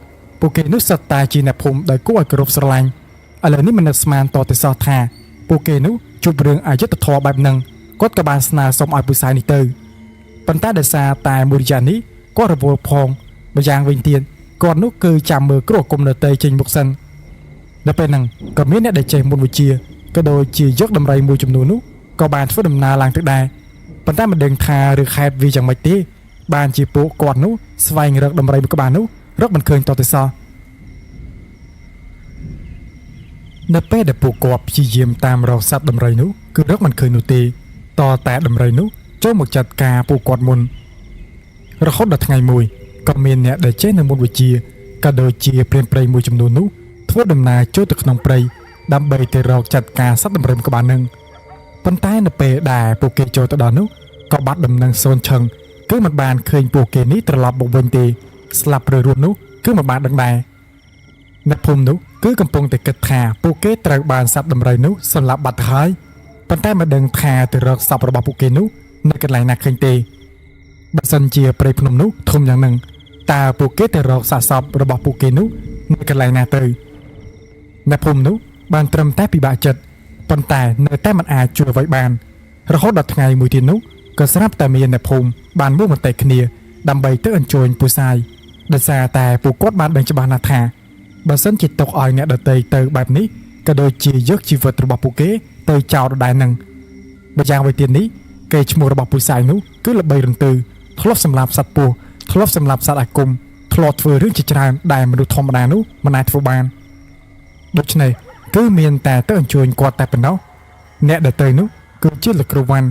S1: ពួកគេនោះសុទ្ធតែជាអ្នកភូមិដែលគួរឲ្យគោរពស្រឡាញ់ឥឡូវនេះមិននឹកស្មានតទៅសោះថាពួកគេនោះជួបរឿងអយុត្តិធម៌បែបហ្នឹងគាត់ក៏បានស្នើសុំឲ្យពុសាយនេះទៅប៉ុន្តែដោយសារតែមួយរយៈនេះគាត់រវល់ផងម្យ៉ាងវិញទៀតគាត់នោះគឺចាំមើលគ្រោះគុំដតីចេញមុខសិនដល់ពេលហ្នឹងក៏មានអ្នកដែលចេះមុនវិជ្ជាក៏ដូចជាយកដំរីមួយចំនួននោះក៏បានធ្វើដំណើរឡើងទៅដែរប៉ុន្តែមិនដឹងថារឿងខេតវាយ៉ាងម៉េចទេបានជាពួកគាត់នោះស្វែងរកដំរីមួយក្បាលនោះរកមិនឃើញតទៅសោះនៅពេលដែលពួកគាត់ព្យាយាមតាមរកសត្វដំរីនោះគឺរកមិនឃើញនោះទេតតែដំរីនោះ ចូលមកចាត់ការពួកគាត់មុនរហូតដល់ថ្ងៃមួយក៏មានអ្នកដែលចេះនឹងមុនវិជ្ជាក៏ដូចជាព្រានព្រៃមួយចំនួននោះធ្វើដំណើរចូលទៅក្នុងព្រៃដើម្បីទៅរកចាត់ការសត្វដំរីក្បាលនឹងប៉ុន្តែនៅពេលដែលពួកគេចូលទៅដល់នោះក៏បាត់ដំណឹងសូន្យឆឹងគឺមិនបានឃើញពួកគេនេះត្រឡប់មកវិញទេស្លាប់ឬរស់នោះគឺមិនបានដឹងដែរអ្នកភូមិនោះគឺកំពុងតែគិតថាពួកគេត្រូវបានសត្វដំរីនោះសម្លាប់បាត់ទៅហើយប៉ុន្តែមិនដឹងថាទៅរកសពរបស់ពួកគេនោះនៅកន្លែងណាឃើញទេបើសិនជាព្រៃភ្នំនោះធំយ៉ាងហ្នឹងតើពួកគេទៅរកសាកសពរបស់ពួកគេនោះនៅកន្លែងណាទៅអ្នកភូមិនោះបានត្រឹមតែពិបាកចិត្តប៉ុន្តែនៅតែមិនអាចជួយអ្វីបានរហូតដល់ថ្ងៃមួយទៀតនោះក៏ស្រាប់តែមានអ្នកភូមិបានមួមតិគ្នាដើម្បីទៅអញ្ជើញពូសាយដោយសារតែពួកគាត់បានដឹងច្បាស់ណាស់ថាបើសិនជាទុកឲ្យអ្នកដទៃទៅបែបនេះក៏ដូចជាយកជីវិតរបស់ពួកគេទៅចោលដដែលនឹងម្យ៉ាងវិញទៀតនេះគេឈ្មោះរបស់ពូសាយនោះគឺល្បីរន្ទឺធ្លាប់សម្លាប់សត្វពស់ធ្លាប់សម្លាប់សត្វអាគមធ្លាប់ធ្វើរឿងជាច្រើនដែលមនុស្សធម្មតានោះមិនអាចធ្វើបានដូច្នេះគឺមានតែទៅអញ្ជើញគាត់តែប៉ុណ្ណោះអ្នកដែលទៅនោះគឺជាលោកគ្រូវ៉ាន់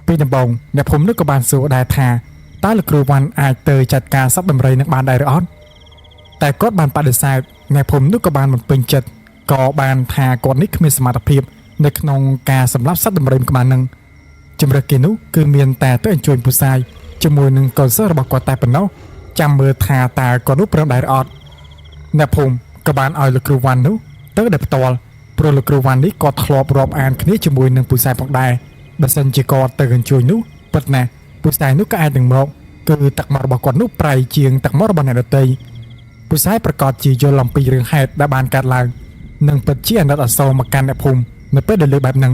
S1: ពីដំបូងអ្នកភូមិនោះក៏បានសួរដែរថាតើលោកគ្រូវ៉ាន់អាចទៅចាត់ការសត្វដំរីនឹងបានដែរឬអត់តែគាត់បានបដិសេធអ្នកភូមិនោះក៏បានមិនពេញចិត្តក៏បានថាគាត់នេះគ្មានសមត្ថភាពនៅក្នុងការសម្លាប់សត្វដំរីក្បាលនឹងជំរើសគេនោះគឺមានតែទៅអញ្ជើញពូសាយជាមួយនឹងកូនសិស្សរបស់គាត់តែប៉ុណ្ណោះចាំមើលថាតើគាត់នោះព្រមដែរឬអត់អ្នកភូមិក៏បានឲ្យលោកគ្រូវ៉ាន់នោះទៅដោយផ្ទាល់ព្រោះលោកគ្រូវ៉ាន់នេះគាត់ធ្លាប់រាប់អានគ្នាជាមួយនឹងពូសាយផងដែរបើសិនជាគាត់ទៅអញ្ជើញនោះពិតណាស់ពូសាយនោះក៏អាចនឹងមកគឺទឹកមាត់របស់គាត់នោះប្រៃជាងទឹកមាត់របស់អ្នកដទៃពូសាយប្រកាសជាយល់អំពីរឿងហេតុដែលបានកើតឡើងនិងពិតជាអាណិតអាសូរមកកាន់អ្នកភូមិនៅពេលដែលលើបែបហ្នឹង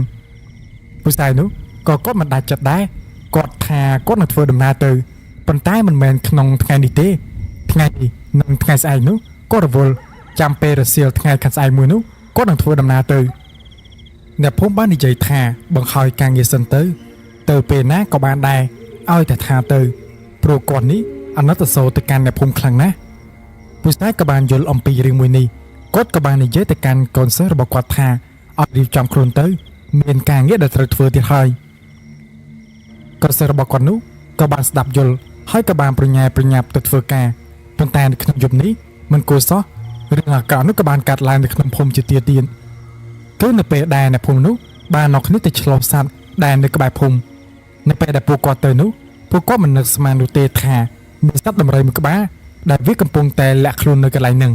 S1: ពូសាយនោះក៏គាត់មិនដាច់ចិត្តដែរគាត់ថាគាត់នឹងធ្វើដំណើរទៅប៉ុន្តែមិនមែនក្នុងថ្ងៃនេះទេថ្ងៃនេះនិងថ្ងៃស្អែកនោះគាត់រវល់ចាំពេលរសៀលថ្ងៃខាងស្អែកមួយនោះគាត់នឹងធ្វើដំណើរទៅអ្នកភូមិបាននិយាយថាបង្ហើយការងារសិនទៅទៅពេលណាក៏បានដែរឲ្យតែថាទៅព្រោះគាត់នេះអាណិតអាសូរទៅកាន់អ្នកភូមិខ្លាំងណាស់ពូស្ដាយក៏បានយល់អំពីរឿងមួយនេះគាត់ក៏បាននិយាយទៅកាន់កូនសិស្សរបស់គាត់ថាឲ្យរៀបចំខ្លួនទៅមានការងារដែលត្រូវធ្វើទៀតហើយកូនសិស្សរបស់គាត់នោះក៏បានស្ដាប់យល់ហើយក៏បានប្រញ៉ែប្រញាប់ទៅធ្វើការប៉ុន្តែនៅក្នុងយប់នេះមិនគួរសោះរឿងអាក្រក់នោះក៏បានកាត់ឡើងនៅក្នុងភូមិជាទៀតទៀតគឺនៅពេលដែលអ្នកភូមិនោះបាននាំគ្នាទៅឆ្លុះសត្វដែលនៅក្បែរភូមិនៅពេលដែលពួកគាត់ទៅនោះពួកគាត់មិននឹកស្មាននោះទេថាមានសត្វដំរីមួយក្បាលដែលវាកំពុងតែលាក់ខ្លួននៅកន្លែងហ្នឹង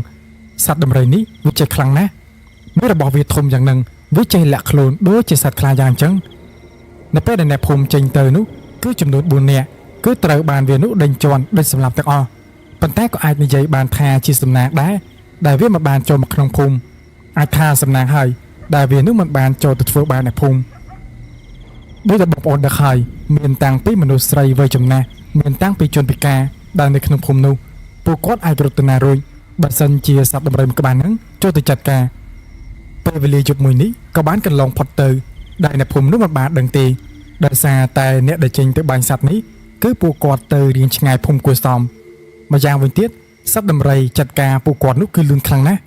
S1: សត្វដំរីនេះវាចេះខ្លាំងណាស់មានរបស់វាធំយ៉ាងហ្នឹងវាចេះលាក់ខ្លួនដូចជាសត្វខ្លាយ៉ាងអញ្ចឹងនៅពេលដែលអ្នកភូមិចេញទៅនោះគឺចំនួន4នាក់គឺត្រូវបានវានោះដេញជន់ដេញសម្លាប់ទាំងអស់ប៉ុន្តែក៏អាចនិយាយបានថាជាសំណាងដែរដែលវាមិនបានចូលមកក្នុងភូមិអាចថាសំណាងហើយដែលវានោះមិនបានចូលទៅធ្វើបាបអ្នកភូមិដោយតែបងប្អូនដឹងហើយមានតាំងពីមនុស្សស្រីវ័យចំណាស់មានតាំងពីជនពិការដែលនៅក្នុងភូមិនោះពួកគាត់អាចរត់ទៅណារួចបើសិនជាសត្វដំរីមួយក្បាលហ្នឹងចូលទៅចាត់ការពេលវេលាយប់មួយនេះក៏បានកន្លងផុតទៅដែលអ្នកភូមិនោះមិនបានដឹងទេដោយសារតែអ្នកដែលចេញទៅបាញ់សត្វនេះគឺពួកគាត់ទៅរៀងឆ្ងាយភូមិគួរសមម្យ៉ាងវិញទៀតសត្វដំរីចាត់ការពួកគាត់នោះគឺលឿនខ្លាំងណាស់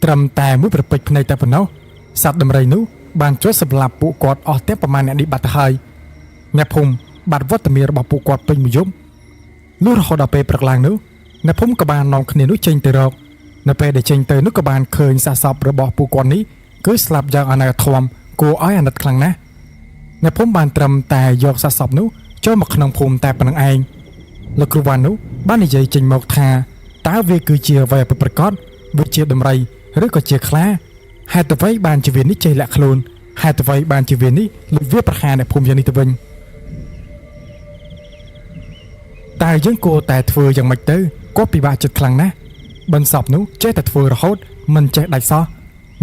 S1: ត្រឹមតែមួយប្រពេចភ្នែកតែប៉ុណ្ណោះសត្វដំរីនោះបានជួយសម្លាប់ពួកគាត់អស់ទាំងប្រមាណអ្នកនេះបាត់ទៅហើយអ្នកភូមិបាត់វត្តមានរបស់ពួកគាត់ពេញមួយយប់លុះរហូតដល់ពេលព្រឹកឡើងនោះអ្នកភូមិក៏បាននាំគ្នានោះចេញទៅរកនៅពេលដែលចេញទៅនោះក៏បានឃើញសាកសពរបស់ពួកគាត់នេះគឺស្លាប់យ៉ាងអនាធមគួរឲ្យអាណិតខ្លាំងណាស់អ្នកភូមិបានត្រឹមតែយកសាកសពនោះចូលមកក្នុងភូមិតែប៉ុណ្្នឹងឯងលោកគ្រូវ៉ាន់នោះបាននិយាយចេញមកថាតើវាគឺជាអ្វីពិតប្រាកដវាជាដំរីឬក៏ជាខ្លាហេតុអ្វីបានជាវានេះចេះលាក់ខ្លួនហេតុអ្វីបានជាវានេះលួចវាប្រហារអ្នកភូមិយ៉ាងនេះទៅវិញតើយើងគួរតែធ្វើយ៉ាងម៉េចទៅគាត់ពិបាកចិត្តខ្លាំងណាស់បិណ្ឌសពនោះចេះតែធ្វើរហូតមិនចេះដាច់សោះ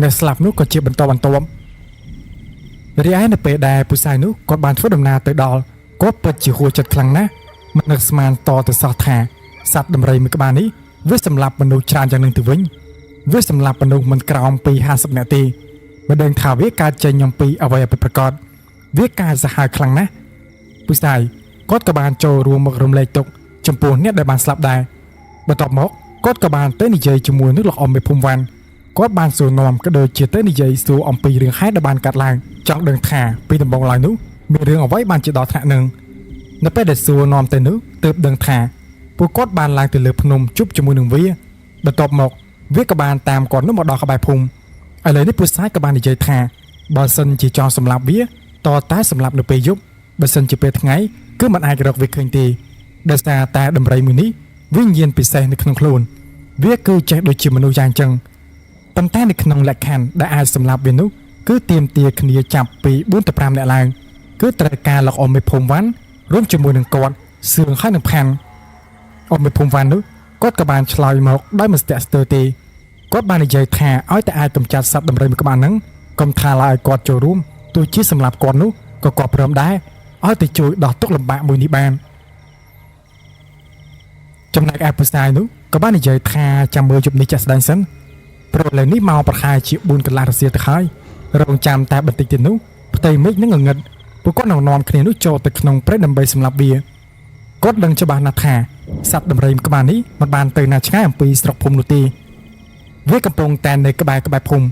S1: អ្នកស្លាប់នោះក៏ជាបន្តបន្ទាប់រីឯនៅពេលដែលពូសាយនោះគាត់បានធ្វើដំណើរទៅដល់គាត់ពិតជាហួសចិត្តខ្លាំងណាស់មិននឹកស្មានតទៅសោះថាសត្វដំរីមួយក្បាលនេះវាសម្លាប់មនុស្សច្រើនយ៉ាងនឹងទៅវិញវាសម្លាប់មនុស្សមិនក្រោមពី50នាក់ទេមិនដឹងថាវាកើតចេញអំពីអ្វីឲ្យពិតប្រាកដវាកើតសាហាវខ្លាំងណាស់ពូសាយគាត់ក៏បានចូលរួមមករំលែកទុកចំពោះអ្នកដែលបានស្លាប់ដែរបន្ទាប់មកគាត់ក៏បានទៅនិយាយជាមួយនឹងលោកអ៊ំមេភូមិវ៉ាន់គាត់បានសួរនាំក៏ដូចជាទៅនិយាយសួរអំពីរឿងហេតុដែលបានកាត់ឡើងចង់ដឹងថាពីដំបូងឡើយនោះ មានរឿងអ្វីបានជាដល់ថ្នាក់នឹងនៅពេលដែលសួរនាំទៅនោះទើបដឹងថាពួកគាត់បានឡើងទៅលើភ្នំជួបជាមួយនឹងវាបន្ទាប់មកវាក៏បានតាមគាត់នោះមកដល់ក្បែរភូមិឥឡូវនេះពូសាយក៏បាននិយាយថាបើសិនជាចង់សម្លាប់វាតតែសម្លាប់នៅពេលយប់បើសិនជាពេលថ្ងៃគឺមិនអាចរកវាឃើញទេដោយសារតែដំរីមួយនេះវិញ្ញាណពិសេសនៅក្នុងខ្លួនវាគឺចេះដូចជាមនុស្សយ៉ាងចឹងប៉ុន្តែនៅក្នុងលក្ខខណ្ឌដែលអាចសម្លាប់វានោះគឺទាមទារគ្នាចាប់ពី4ទៅ5នាក់ឡើងគឺត្រូវការលោកអ៊ំមេភូមិវ៉ាន់រួមជាមួយនឹងគាត់សឿងហើយនឹងផាន់អ៊ំមេភូមិវ៉ាន់នោះគាត់ក៏បានឆ្លើយមកដោយមិនស្ទាក់ស្ទើរទេគាត់បាននិយាយថាឲ្យតែអាចកម្ចាត់សត្វដំរីមួយក្បាលហ្នឹងកុំថាឡើយឲ្យគាត់ចូលរួមទោះជាសម្លាប់គាត់នោះក៏គាត់ព្រមដែរឲ្យតែជួយដោះទុក្ខលំបាកមួយនេះបានចំណែកឯពូសាយនោះក៏បាននិយាយថាចាំមើលយប់នេះចាក់ស្ដែងសិនព្រោះឥឡូវនេះមកប្រហែលជា4កន្លះរសៀលទៅហើយរងចាំតែបន្តិចទៀតនោះផ្ទៃមេឃនឹងងងឹតពួកគាត់នឹងនាំគ្នានោះចូលទៅក្នុងព្រៃដើម្បីសម្លាប់វាគាត់ដឹងច្បាស់ណាស់ថាសត្វដំរីក្បាលនេះមិនបានទៅណាឆ្ងាយអំពីស្រុកភូមិនោះទេវាកំពុងតែនៅក្បែរភូមិ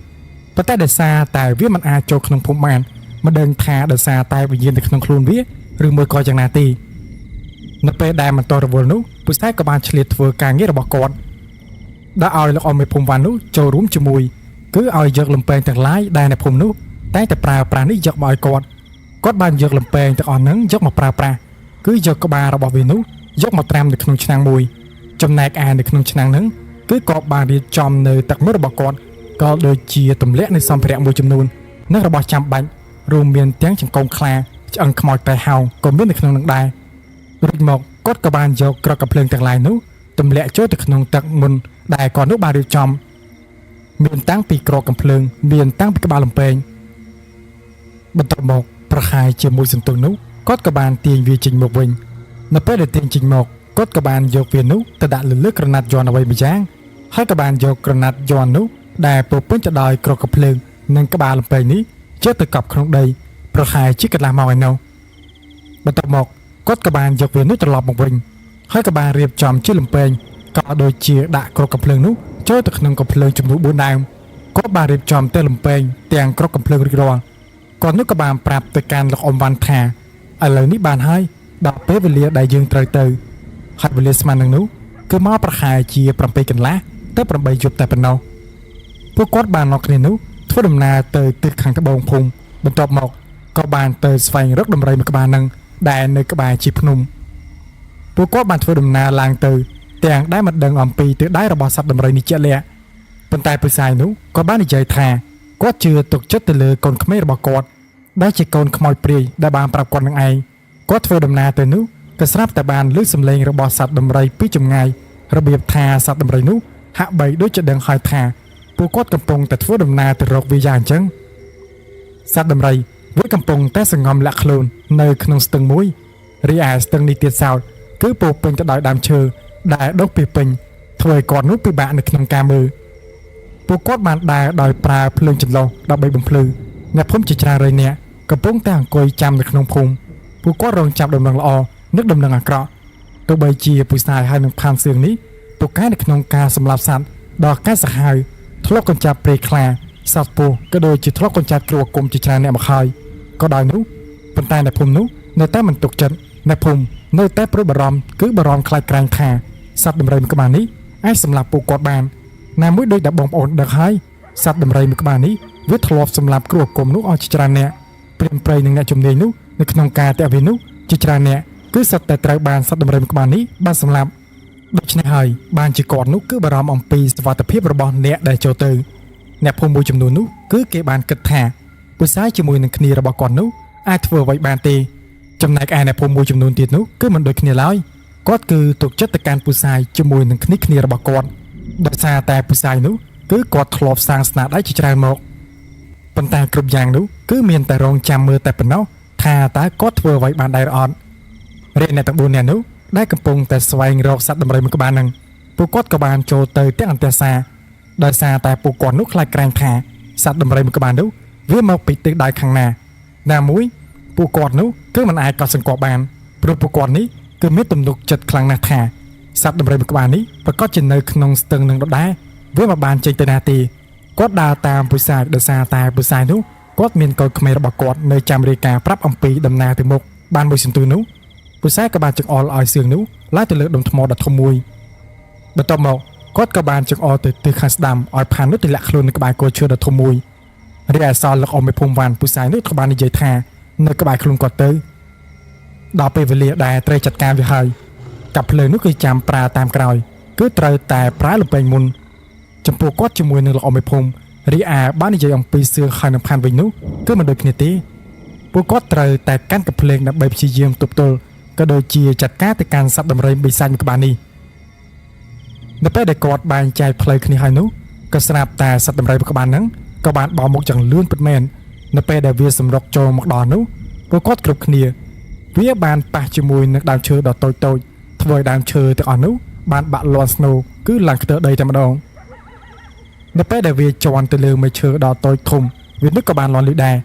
S1: ប៉ុន្តែដោយសារតែវាមិនអាចចូលក្នុងភូមិបានមិនដឹងថាដោយសារតែវិញ្ញាណនៅក្នុងខ្លួនវាឬមួយក៏យ៉ាងណាទេនៅពេលដែលមិនតរវល់នោះពូសែក៏បានឆ្លៀតធ្វើការងាររបស់គាត់ដែលឲ្យលោកអ៊ំមេភូមិវ៉ាន់នោះចូលរួមជាមួយគឺឲ្យយកលំពែងទាំងឡាយដែលនៅភូមិនោះតែងតែប្រើប្រាស់នេះយកមកឲ្យគាត់គាត់បានយកលំពែងទាំងអស់ហ្នឹងយកមកប្រើប្រាស់គឺយកក្បាលរបស់វានោះយកមកត្រាំនៅក្នុងឆ្នាំងមួយចំណែកឯនៅក្នុងឆ្នាំងហ្នឹងគឺក៏បានរៀបចំនៅទឹកមន្តរបស់គាត់ក៏ដូចជាទម្លាក់នៃសម្ភារៈមួយចំនួននិងរបស់ចាំបាច់រួមមានទាំងចង្កូមខ្លាឆ្អឹងខ្មោចតែហោងក៏មាននៅក្នុងនឹងដែររួចមកគាត់ក៏បានយកក្រកាភ្លើងទាំងឡាយនោះទម្លាក់ចូលទៅក្នុងទឹកមុនដែលគាត់នោះបានរៀបចំមានតាំងពីក្រកំភ្លើងមានតាំងពីក្បាលលំពែងបន្ទាប់មកប្រហែលជាមួយសន្ទុះនោះគាត់ក៏បានទាញវាចេញមកវិញនៅពេលដែលទាញចេញមកគាត់ក៏បានយកវានោះទៅដាក់លើក្រណាត់យ័ន្តអ្វីម្យ៉ាងហើយក៏បានយកក្រណាត់យ័ន្តនោះដែលពោពេញទៅដោយក្រកាភ្លើងនិងក្បាលលំពែងនេះយកទៅកប់ក្នុងដីប្រហែលជាកន្លះម៉ោងឯណោះបន្ទាប់មកគាត់ក៏បានយកវានោះត្រឡប់មកវិញហើយក៏បានរៀបចំជាលំពែងក៏ដូចជាដាក់ក្រកាភ្លើងនោះចូលទៅក្នុងកំភ្លើងចំនួន4ដើមគាត់បានរៀបចំទាំងលំពែងទាំងក្រកាភ្លើងរួចរាល់គាត់នោះក៏បានប្រាប់ទៅកាន់លោកអ៊ំវ៉ាន់ថាឥឡូវនេះបានហើយដល់ពេលវេលាដែលយើងត្រូវទៅហើយវេលាស្មាននឹងនោះគឺមកប្រហែលជា7កន្លះទៅ8យប់តែប៉ុណ្ណោះពួកគាត់បាននាំគ្នានោះធ្វើដំណើរទៅទិសខាងត្បូងភូមិបន្ទាប់មកក៏បានទៅស្វែងរកដំរីមួយក្បាលនឹងដែលនៅក្បែរជាភ្នំពួកគាត់បានធ្វើដំណើរឡើងទៅទាំងដែលមិនដឹងអំពីទិសដៅរបស់សត្វដំរីនេះជាក់លាក់ប៉ុន្តែពុសាយនោះក៏បាននិយាយថាគាត់ជឿទុកចិត្តទៅលើកូនក្មេងរបស់គាត់ដែលជាកូនខ្មោចព្រាយដែលបានប្រាប់គាត់នឹងឯងគាត់ធ្វើដំណើរទៅនោះក៏ស្រាប់តែបានឮសំឡេងរបស់សត្វដំរីពីចម្ងាយរបៀបថាសត្វដំរីនោះហាក់បីដូចជាដឹងហើយថាពួកគាត់កំពុងតែធ្វើដំណើរទៅរកវាយ៉ាងអញ្ចឹងសត្វដំរីវាកំពុងតែសង្ងំលាក់ខ្លួននៅក្នុងស្ទឹងមួយរីឯស្ទឹងនេះទៀតសោតគឺពោពេញទៅដោយដើមឈើដែលដុះពីពេញធ្វើឲ្យគាត់នោះពិបាកនៅក្នុងការមើលពួកគាត់បានដើរដោយប្រើភ្លើងចន្លោះដើម្បីបំភ្លឺអ្នកភូមិជាច្រើនរយនាក់កំពុងតែអង្គុយចាំនៅក្នុងភូមិពួកគាត់រងចាំដំណឹងល្អនិងដំណឹងអាក្រក់ទោះបីជាពុសាយហើយនឹងផានសឿងនេះពូកែនៅក្នុងការសម្លាប់សត្វដ៏កាចសាហាវធ្លាប់កញ្ចាត់ព្រៃខ្លាសត្វពស់ក៏ដូចជាធ្លាប់កញ្ចាត់គ្រូអាគមជាច្រើនអ្នកមកហើយក៏ដោយនោះប៉ុន្តែអ្នកភូមិនោះនៅតែមិនទុកចិត្តអ្នកភូមិនៅតែព្រួយបារម្ភគឺបារម្ភខ្លាចក្រែងថាសត្វដំរីមួយក្បាលនេះអាចសម្លាប់ពួកគាត់បានណាមួយដូចដែលបងប្អូនដឹងហើយសត្វដំរីមួយក្បាលនេះវាធ្លាប់សម្លាប់គ្រូអាគមនោះអស់ជាច្រើនអ្នកព្រានព្រៃនិងអ្នកជំនាញនោះនៅក្នុងការតាក់វានោះជាច្រើនអ្នកគឺសត្វតែត្រូវបានសត្វដំរីមួយក្បាលនេះបានសម្លាប់ដូច្នេះហើយបានជាគាត់នោះគឺបារម្ភអំពីសុវត្ថិភាពរបស់អ្នកដែលចូលទៅអ្នកភូមិមួយចំនួននោះគឺគេបានគិតថាពុសាយជាមួយនឹងគ្នារបស់គាត់នោះអាចធ្វើអ្វីបានទេចំណែកឯអ្នកភូមិមួយចំនួនទៀតនោះគឺមិនដូចគ្នាឡើយគាត់គឺទុកចិត្តទៅកាន់ពុសាយជាមួយនឹងគ្នារបស់គាត់ដោយសារតែពុសាយនោះគឺគាត់ធ្លាប់សាងស្នាដៃជាច្រើនមកប៉ុន្តែគ្រប់យ៉ាងនោះគឺមានតែរងចាំមើលតែប៉ុណ្ណោះថាតើគាត់ធ្វើអ្វីបានដែរអត់រីឯអ្នកទាំង4នាក់នោះដែលកំពុងតែស្វែងរកសត្វដំរីមួយក្បាលនឹងពួកគាត់ក៏បានចូលទៅទាំងអន្តេសាដោយសារតែពួកគាត់នោះខ្លាចក្រែងថាសត្វដំរីមួយក្បាលនោះវាមកពីទិសដៅខាងណាណាមួយពួកគាត់នោះគឺមិនអាចកត់សម្គាល់បានព្រោះពួកគាត់នេះគឺមានទំនុកចិត្តខ្លាំងណាស់ថាសត្វដំរីមួយក្បាលនេះប្រកាសជានៅក្នុងស្ទឹងនឹងដដែលវាមិនបានចេញទៅណាទេគាត់ដើរតាមពុសាយដោយសារតែពុសាយនោះ គាត់មានកូនក្មេងរបស់គាត់នៅចាំរាយការណ៍ប្រាប់អំពីដំណើរទៅមុខបានមួយសន្ទុះនោះពូសែក៏បានចង្អុលឲ្យសឿងនោះឡើងទៅលើដុំថ្មដ៏ធំមួយបន្ទាប់មកគាត់ក៏បានចង្អុលទៅទិសខាងស្ដាំឲ្យផាននោះទម្លាក់ខ្លួននៅក្បែរគល់ឈើដ៏ធំមួយរីឯសល់លោកអ៊ំមេភូមិវ៉ាន់ពូសែនោះក៏បាននិយាយថានៅក្បែរខ្លួនគាត់ទៅដល់ពេលវេលាដែលត្រូវចាត់ការវាហើយកាប់ភ្លើងនោះគឺចាំប្រើតាមក្រោយគឺត្រូវតែប្រើលំពេងមុនចំពោះគាត់ជាមួយនឹងលោកអ៊ំមេភូមិរីឯបាននិយាយអំពីសឿងហើយនឹងផានវិញនោះគឺមិនដូចគ្នាទេពួកគាត់ត្រូវតែកាន់កាប់ភ្លើងដើម្បីព្យាយាមទប់ទល់ក៏ដូចជាចាត់ការទៅកាន់សត្វដំរីបិសាចមួយក្បាលនេះនៅពេលដែលគាត់បែងចែកផ្លូវគ្នាហើយនោះក៏ស្រាប់តែសត្វដំរីមួយក្បាលហ្នឹងក៏បានបោកមុខយ៉ាងលឿនពិតមែននៅពេលដែលវាសម្រុកចូលមកដល់នោះពួកគាត់គ្រប់គ្នាវាបានប៉ះជាមួយនឹងដើមឈើដ៏តូចតូចធ្វើឲ្យដើមឈើទាំងអស់នោះបានបាក់លាន់ស្នូគឺឡើងខ្ទើដីតែម្ដងនៅពេលដែលវាជន់ទៅលើមែកឈើដ៏តូចធំវានោះក៏បានលាន់លឺដែរ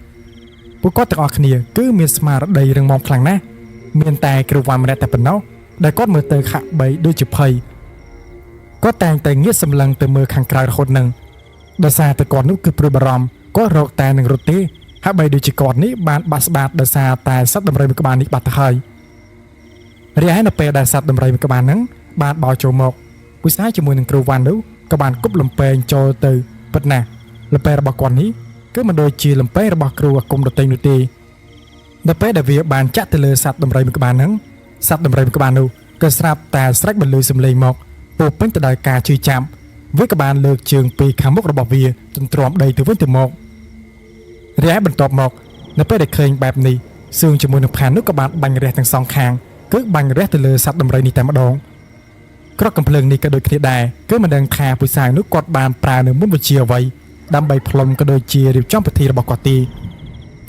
S1: ពួកគាត់ទាំងអស់គ្នាគឺមានស្មារតីរឹងមាំខ្លាំងណាស់មានតែគ្រូវ៉ាន់ម្នាក់តែប៉ុណ្ណោះដែលគាត់មើលទៅហាក់បីដូចជាភ័យគាត់តែងតែងាកសម្លឹងទៅមើលខាងក្រៅរហូតនឹងដោយសារតែគាត់នោះគឺព្រួយបារម្ភគាត់រកតែនឹងរត់ទេហាក់បីដូចជាគាត់នេះបានបាក់ស្បាតដោយសារតែសត្វដំរីមួយក្បាលនេះបាត់ទៅហើយរីឯនៅពេលដែលសត្វដំរីមួយក្បាលហ្នឹងបានបោចូលមកវិសាជាមួយនឹងគ្រូវ៉ាន់នោះក៏បានគប់លំពែងចូលទៅពិតណាស់លំពែងរបស់គាត់នេះគឺមិនដូចជាលំពែងរបស់គ្រូអាគមដទៃនោះទេនៅពេលដែលវាបានចាក់ទៅលើសត្វដំរីមួយក្បាលហ្នឹងសត្វដំរីមួយក្បាលនោះក៏ស្រាប់តែស្រែកបន្លឺសំឡេងមកពោពេញទៅដោយការឈឺចាប់វាក៏បានលើកជើងពីខាងមុខរបស់វាទន្ទ្រាំដីទៅវិញទៅមករីឯបន្ទាប់មកនៅពេលដែលឃើញបែបនេះសឿងជាមួយនឹងផាននោះក៏បានបាញ់រះទាំងសងខាងគឺបាញ់រះទៅលើសត្វដំរីនេះតែម្ដងក្រកកំភ្លើងនេះក៏ដូចគ្នាដែរគឺមិនដឹងថាពុសាយនោះគាត់បានប្រើនៅមុនវិជ្ជាអ្វីដើម្បីផ្លុំក៏ដូចជារៀបចំពិធីរបស់គាត់ទី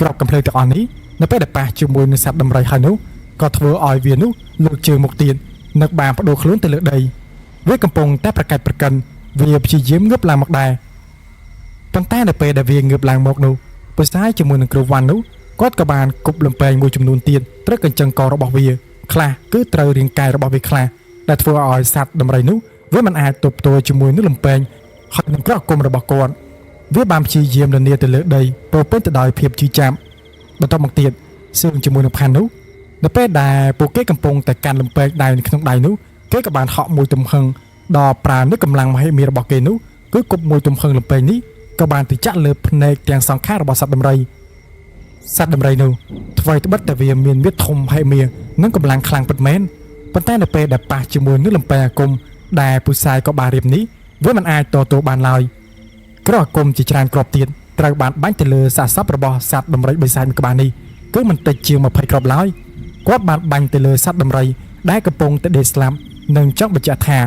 S1: ក្របកំភ្លើងទាំងអស់នេះនៅពេលដែលប៉ះជាមួយនឹងសត្វដំរីហើយនោះក៏ធ្វើឲ្យវានោះលើកជើងមុខទៀតនឹកបានបដូរខ្លួនទៅលើដីវាកំពុងតែប្រកាច់ប្រកិនវាព្យាយាមងើបឡើងមកដែរប៉ុន្តែនៅពេលដែលវាងើបឡើងមកនោះពុសាយជាមួយនឹងគ្រូវ៉ាន់នោះគាត់ក៏បានគប់លំពែងមួយចំនួនទៀតត្រូវកញ្ចឹងករបស់វាខ្លះគឺត្រូវរាងកាយរបស់វាខ្លះដែលធ្វើឲ្យសត្វដំរីនោះវាមិនអាចទប់ទល់ជាមួយនឹងលំពែងហើយនឹងក្រគុំរបស់គាត់វាបានព្យាយាមលនាទៅលើដីពោពេញទៅដោយភាពឈឺចាប់បន្តមកទៀតសឿងជាមួយនឹងផាននោះនៅពេលដែលពួកគេកំពុងតែកាន់លំពែងដៃនៅក្នុងដៃនោះគេក៏បានហក់មួយទំហឹងដល់ប្រើនូវកម្លាំងមហិមារបស់គេនោះគឺគប់មួយទំហឹងលំពែងនេះក៏បានទៅចាក់លើភ្នែកទាំងសងខាងរបស់សត្វដំរីសត្វដំរីនោះថ្វីត្បិតតែវាមានមាឌធំមហិមានិងកម្លាំងខ្លាំងពិតមែនប៉ុន្តែនៅពេលដែលប៉ះជាមួយនឹងលំពែងអាគមដែលពុសាយក៏បានរៀបនេះវាមិនអាចតទល់បានឡើយក្រអាគមជាច្រើនគ្រាប់ទៀតត្រូវបានបាញ់ទៅលើសាកសពរបស់សត្វដំរីបិសាចមួយក្បាលនេះគឺមិនតិចជាង20គ្រាប់ឡើយគាត់បានបាញ់ទៅលើសត្វដំរីដែលកំពុងតែដេកស្លាប់និងចង់បញ្ជាក់ថា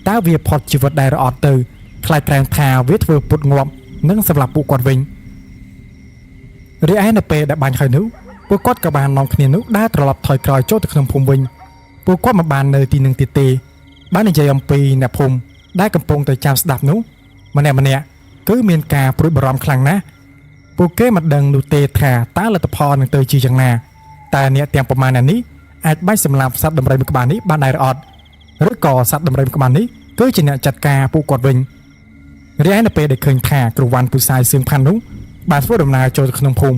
S1: តើវាផុតជីវិតដែរឬអត់ទៅខ្លាចក្រែងថាវាធ្វើពុតងាប់និងសម្លាប់ពួកគាត់វិញរីឯនៅពេលដែលបាញ់ហើយនោះពួកគាត់ក៏បាននាំគ្នានោះដើរត្រឡប់ថយក្រោយចូលទៅក្នុងភូមិវិញពួកគាត់មិនបាននៅទីនឹងទៀតទេបាននិយាយអំពីអ្នកភូមិដែលកំពុងតែចាំស្ដាប់នោះម្នាក់ម្នាក់គឺមានការព្រួយបារម្ភខ្លាំងណាស់ពួកគេមិនដឹងនោះទេថាតើលទ្ធផលនឹងទៅជាយ៉ាងណាតើអ្នកទាំងប្រមាណអ្នកនេះអាចបាញ់សម្លាប់សត្វដំរីមួយក្បាលនេះបានដែរឬអត់ឬក៏សត្វដំរីមួយក្បាលនេះគឺជាអ្នកចាត់ការពួកគាត់វិញរីឯនៅពេលដែលឃើញថាគ្រូវ៉ាន់ពុសាយសឿងផាន់នោះបានធ្វើដំណើរចូលទៅក្នុងភូមិ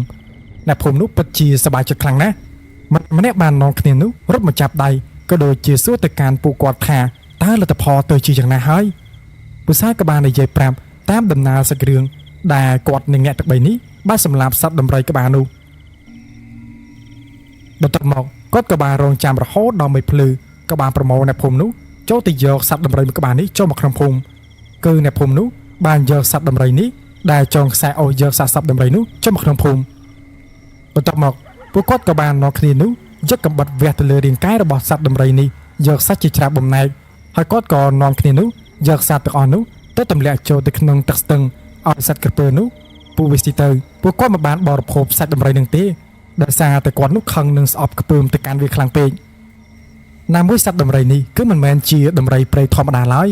S1: អ្នកភូមិនោះពិតជាសប្បាយចិត្តខ្លាំងណាស់ម្នាក់បាននាំគ្នានោះរត់មកចាប់ដៃក៏ដូចជាសួរទៅកាន់ពួកគាត់ថាតើលទ្ធផលទៅជាយ៉ាងណាហើយពុសាយក៏បាននិយាយប្រាប់តាមដំណើរសាច់រឿងដែលគាត់និងអ្នកទាំងបីនេះបានសម្លាប់សត្វដំរីក្បាលនោះបន្ទាប់មកគាត់ក៏បានរងចាំរហូតដល់មេភ្លឺក៏បានប្រមូលអ្នកភូមិនោះចូលទៅយកសត្វដំរីមួយក្បាលនេះចូលមកក្នុងភូមិគឺអ្នកភូមិនោះបានយកសត្វដំរីនេះដែលចងខ្សែអូសយកសាកសពដំរីនោះចូលមកក្នុងភូមិបន្ទាប់មកពួកគាត់ក៏បាននាំគ្នានោះយកកំបិតវះទៅលើរាងកាយរបស់សត្វដំរីនេះយកសាច់ជាច្រាបបំណែកហើយគាត់ក៏នាំគ្នានោះយកសត្វទាំងអស់នោះទៅទម្លាក់ចូលទៅក្នុងទឹកស្ទឹងឲ្យសត្វក្រពើនោះពួកវាស៊ីទៅពួកគាត់មិនបានបរិភោគសាច់ដំរីនឹងទេដោយសារតែគាត់នោះខឹងនឹងស្អប់ខ្ពើមទៅកាន់វាខ្លាំងពេកណាមួយសត្វដំរីនេះគឺមិនមែនជាដំរីព្រៃធម្មតាឡើយ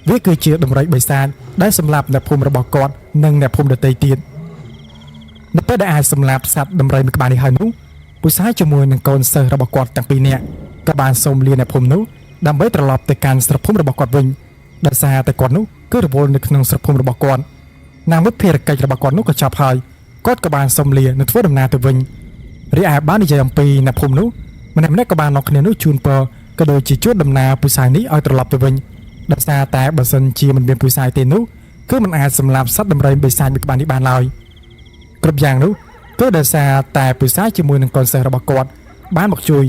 S1: វាគឺជាដំរីបិសាចដែលសម្លាប់អ្នកភូមិរបស់គាត់និងអ្នកភូមិដទៃទៀតនៅពេលដែលអាចសម្លាប់សត្វដំរីមួយក្បាលនេះហើយនោះពុសាជាមួយនឹងកូនសិស្សរបស់គាត់ទាំងពីរនាក់ក៏បានសូមលាអ្នកភូមិនោះដើម្បីត្រឡប់ទៅកាន់ស្រុកភូមិរបស់គាត់វិញដោយសារតែគាត់នោះគឺរវល់នៅក្នុងស្រុកភូមិរបស់គាត់ណាមួយភារកិច្ចរបស់គាត់នោះក៏ចប់ហើយ គាត់ក៏បានសុំលានិងធ្វើដំណើរទៅវិញរីឯបាននិយាយអំពីអ្នកភូមិនោះម្នាក់ៗក៏បាននាំគ្នានោះជូនពរក៏ដូចជាជួនដំណើរពុសាយនេះឲ្យត្រឡប់ទៅវិញដោយសារតែបើសិនជាមិនមានពុសាយទេនោះគឺមិនអាចសម្លាប់សត្វដំរីបិសាចមួយក្បាលនេះបានឡើយគ្រប់យ៉ាងនោះគឺដោយសារតែពុសាយជាមួយនឹងកូនសិស្សរបស់គាត់បានមកជួយ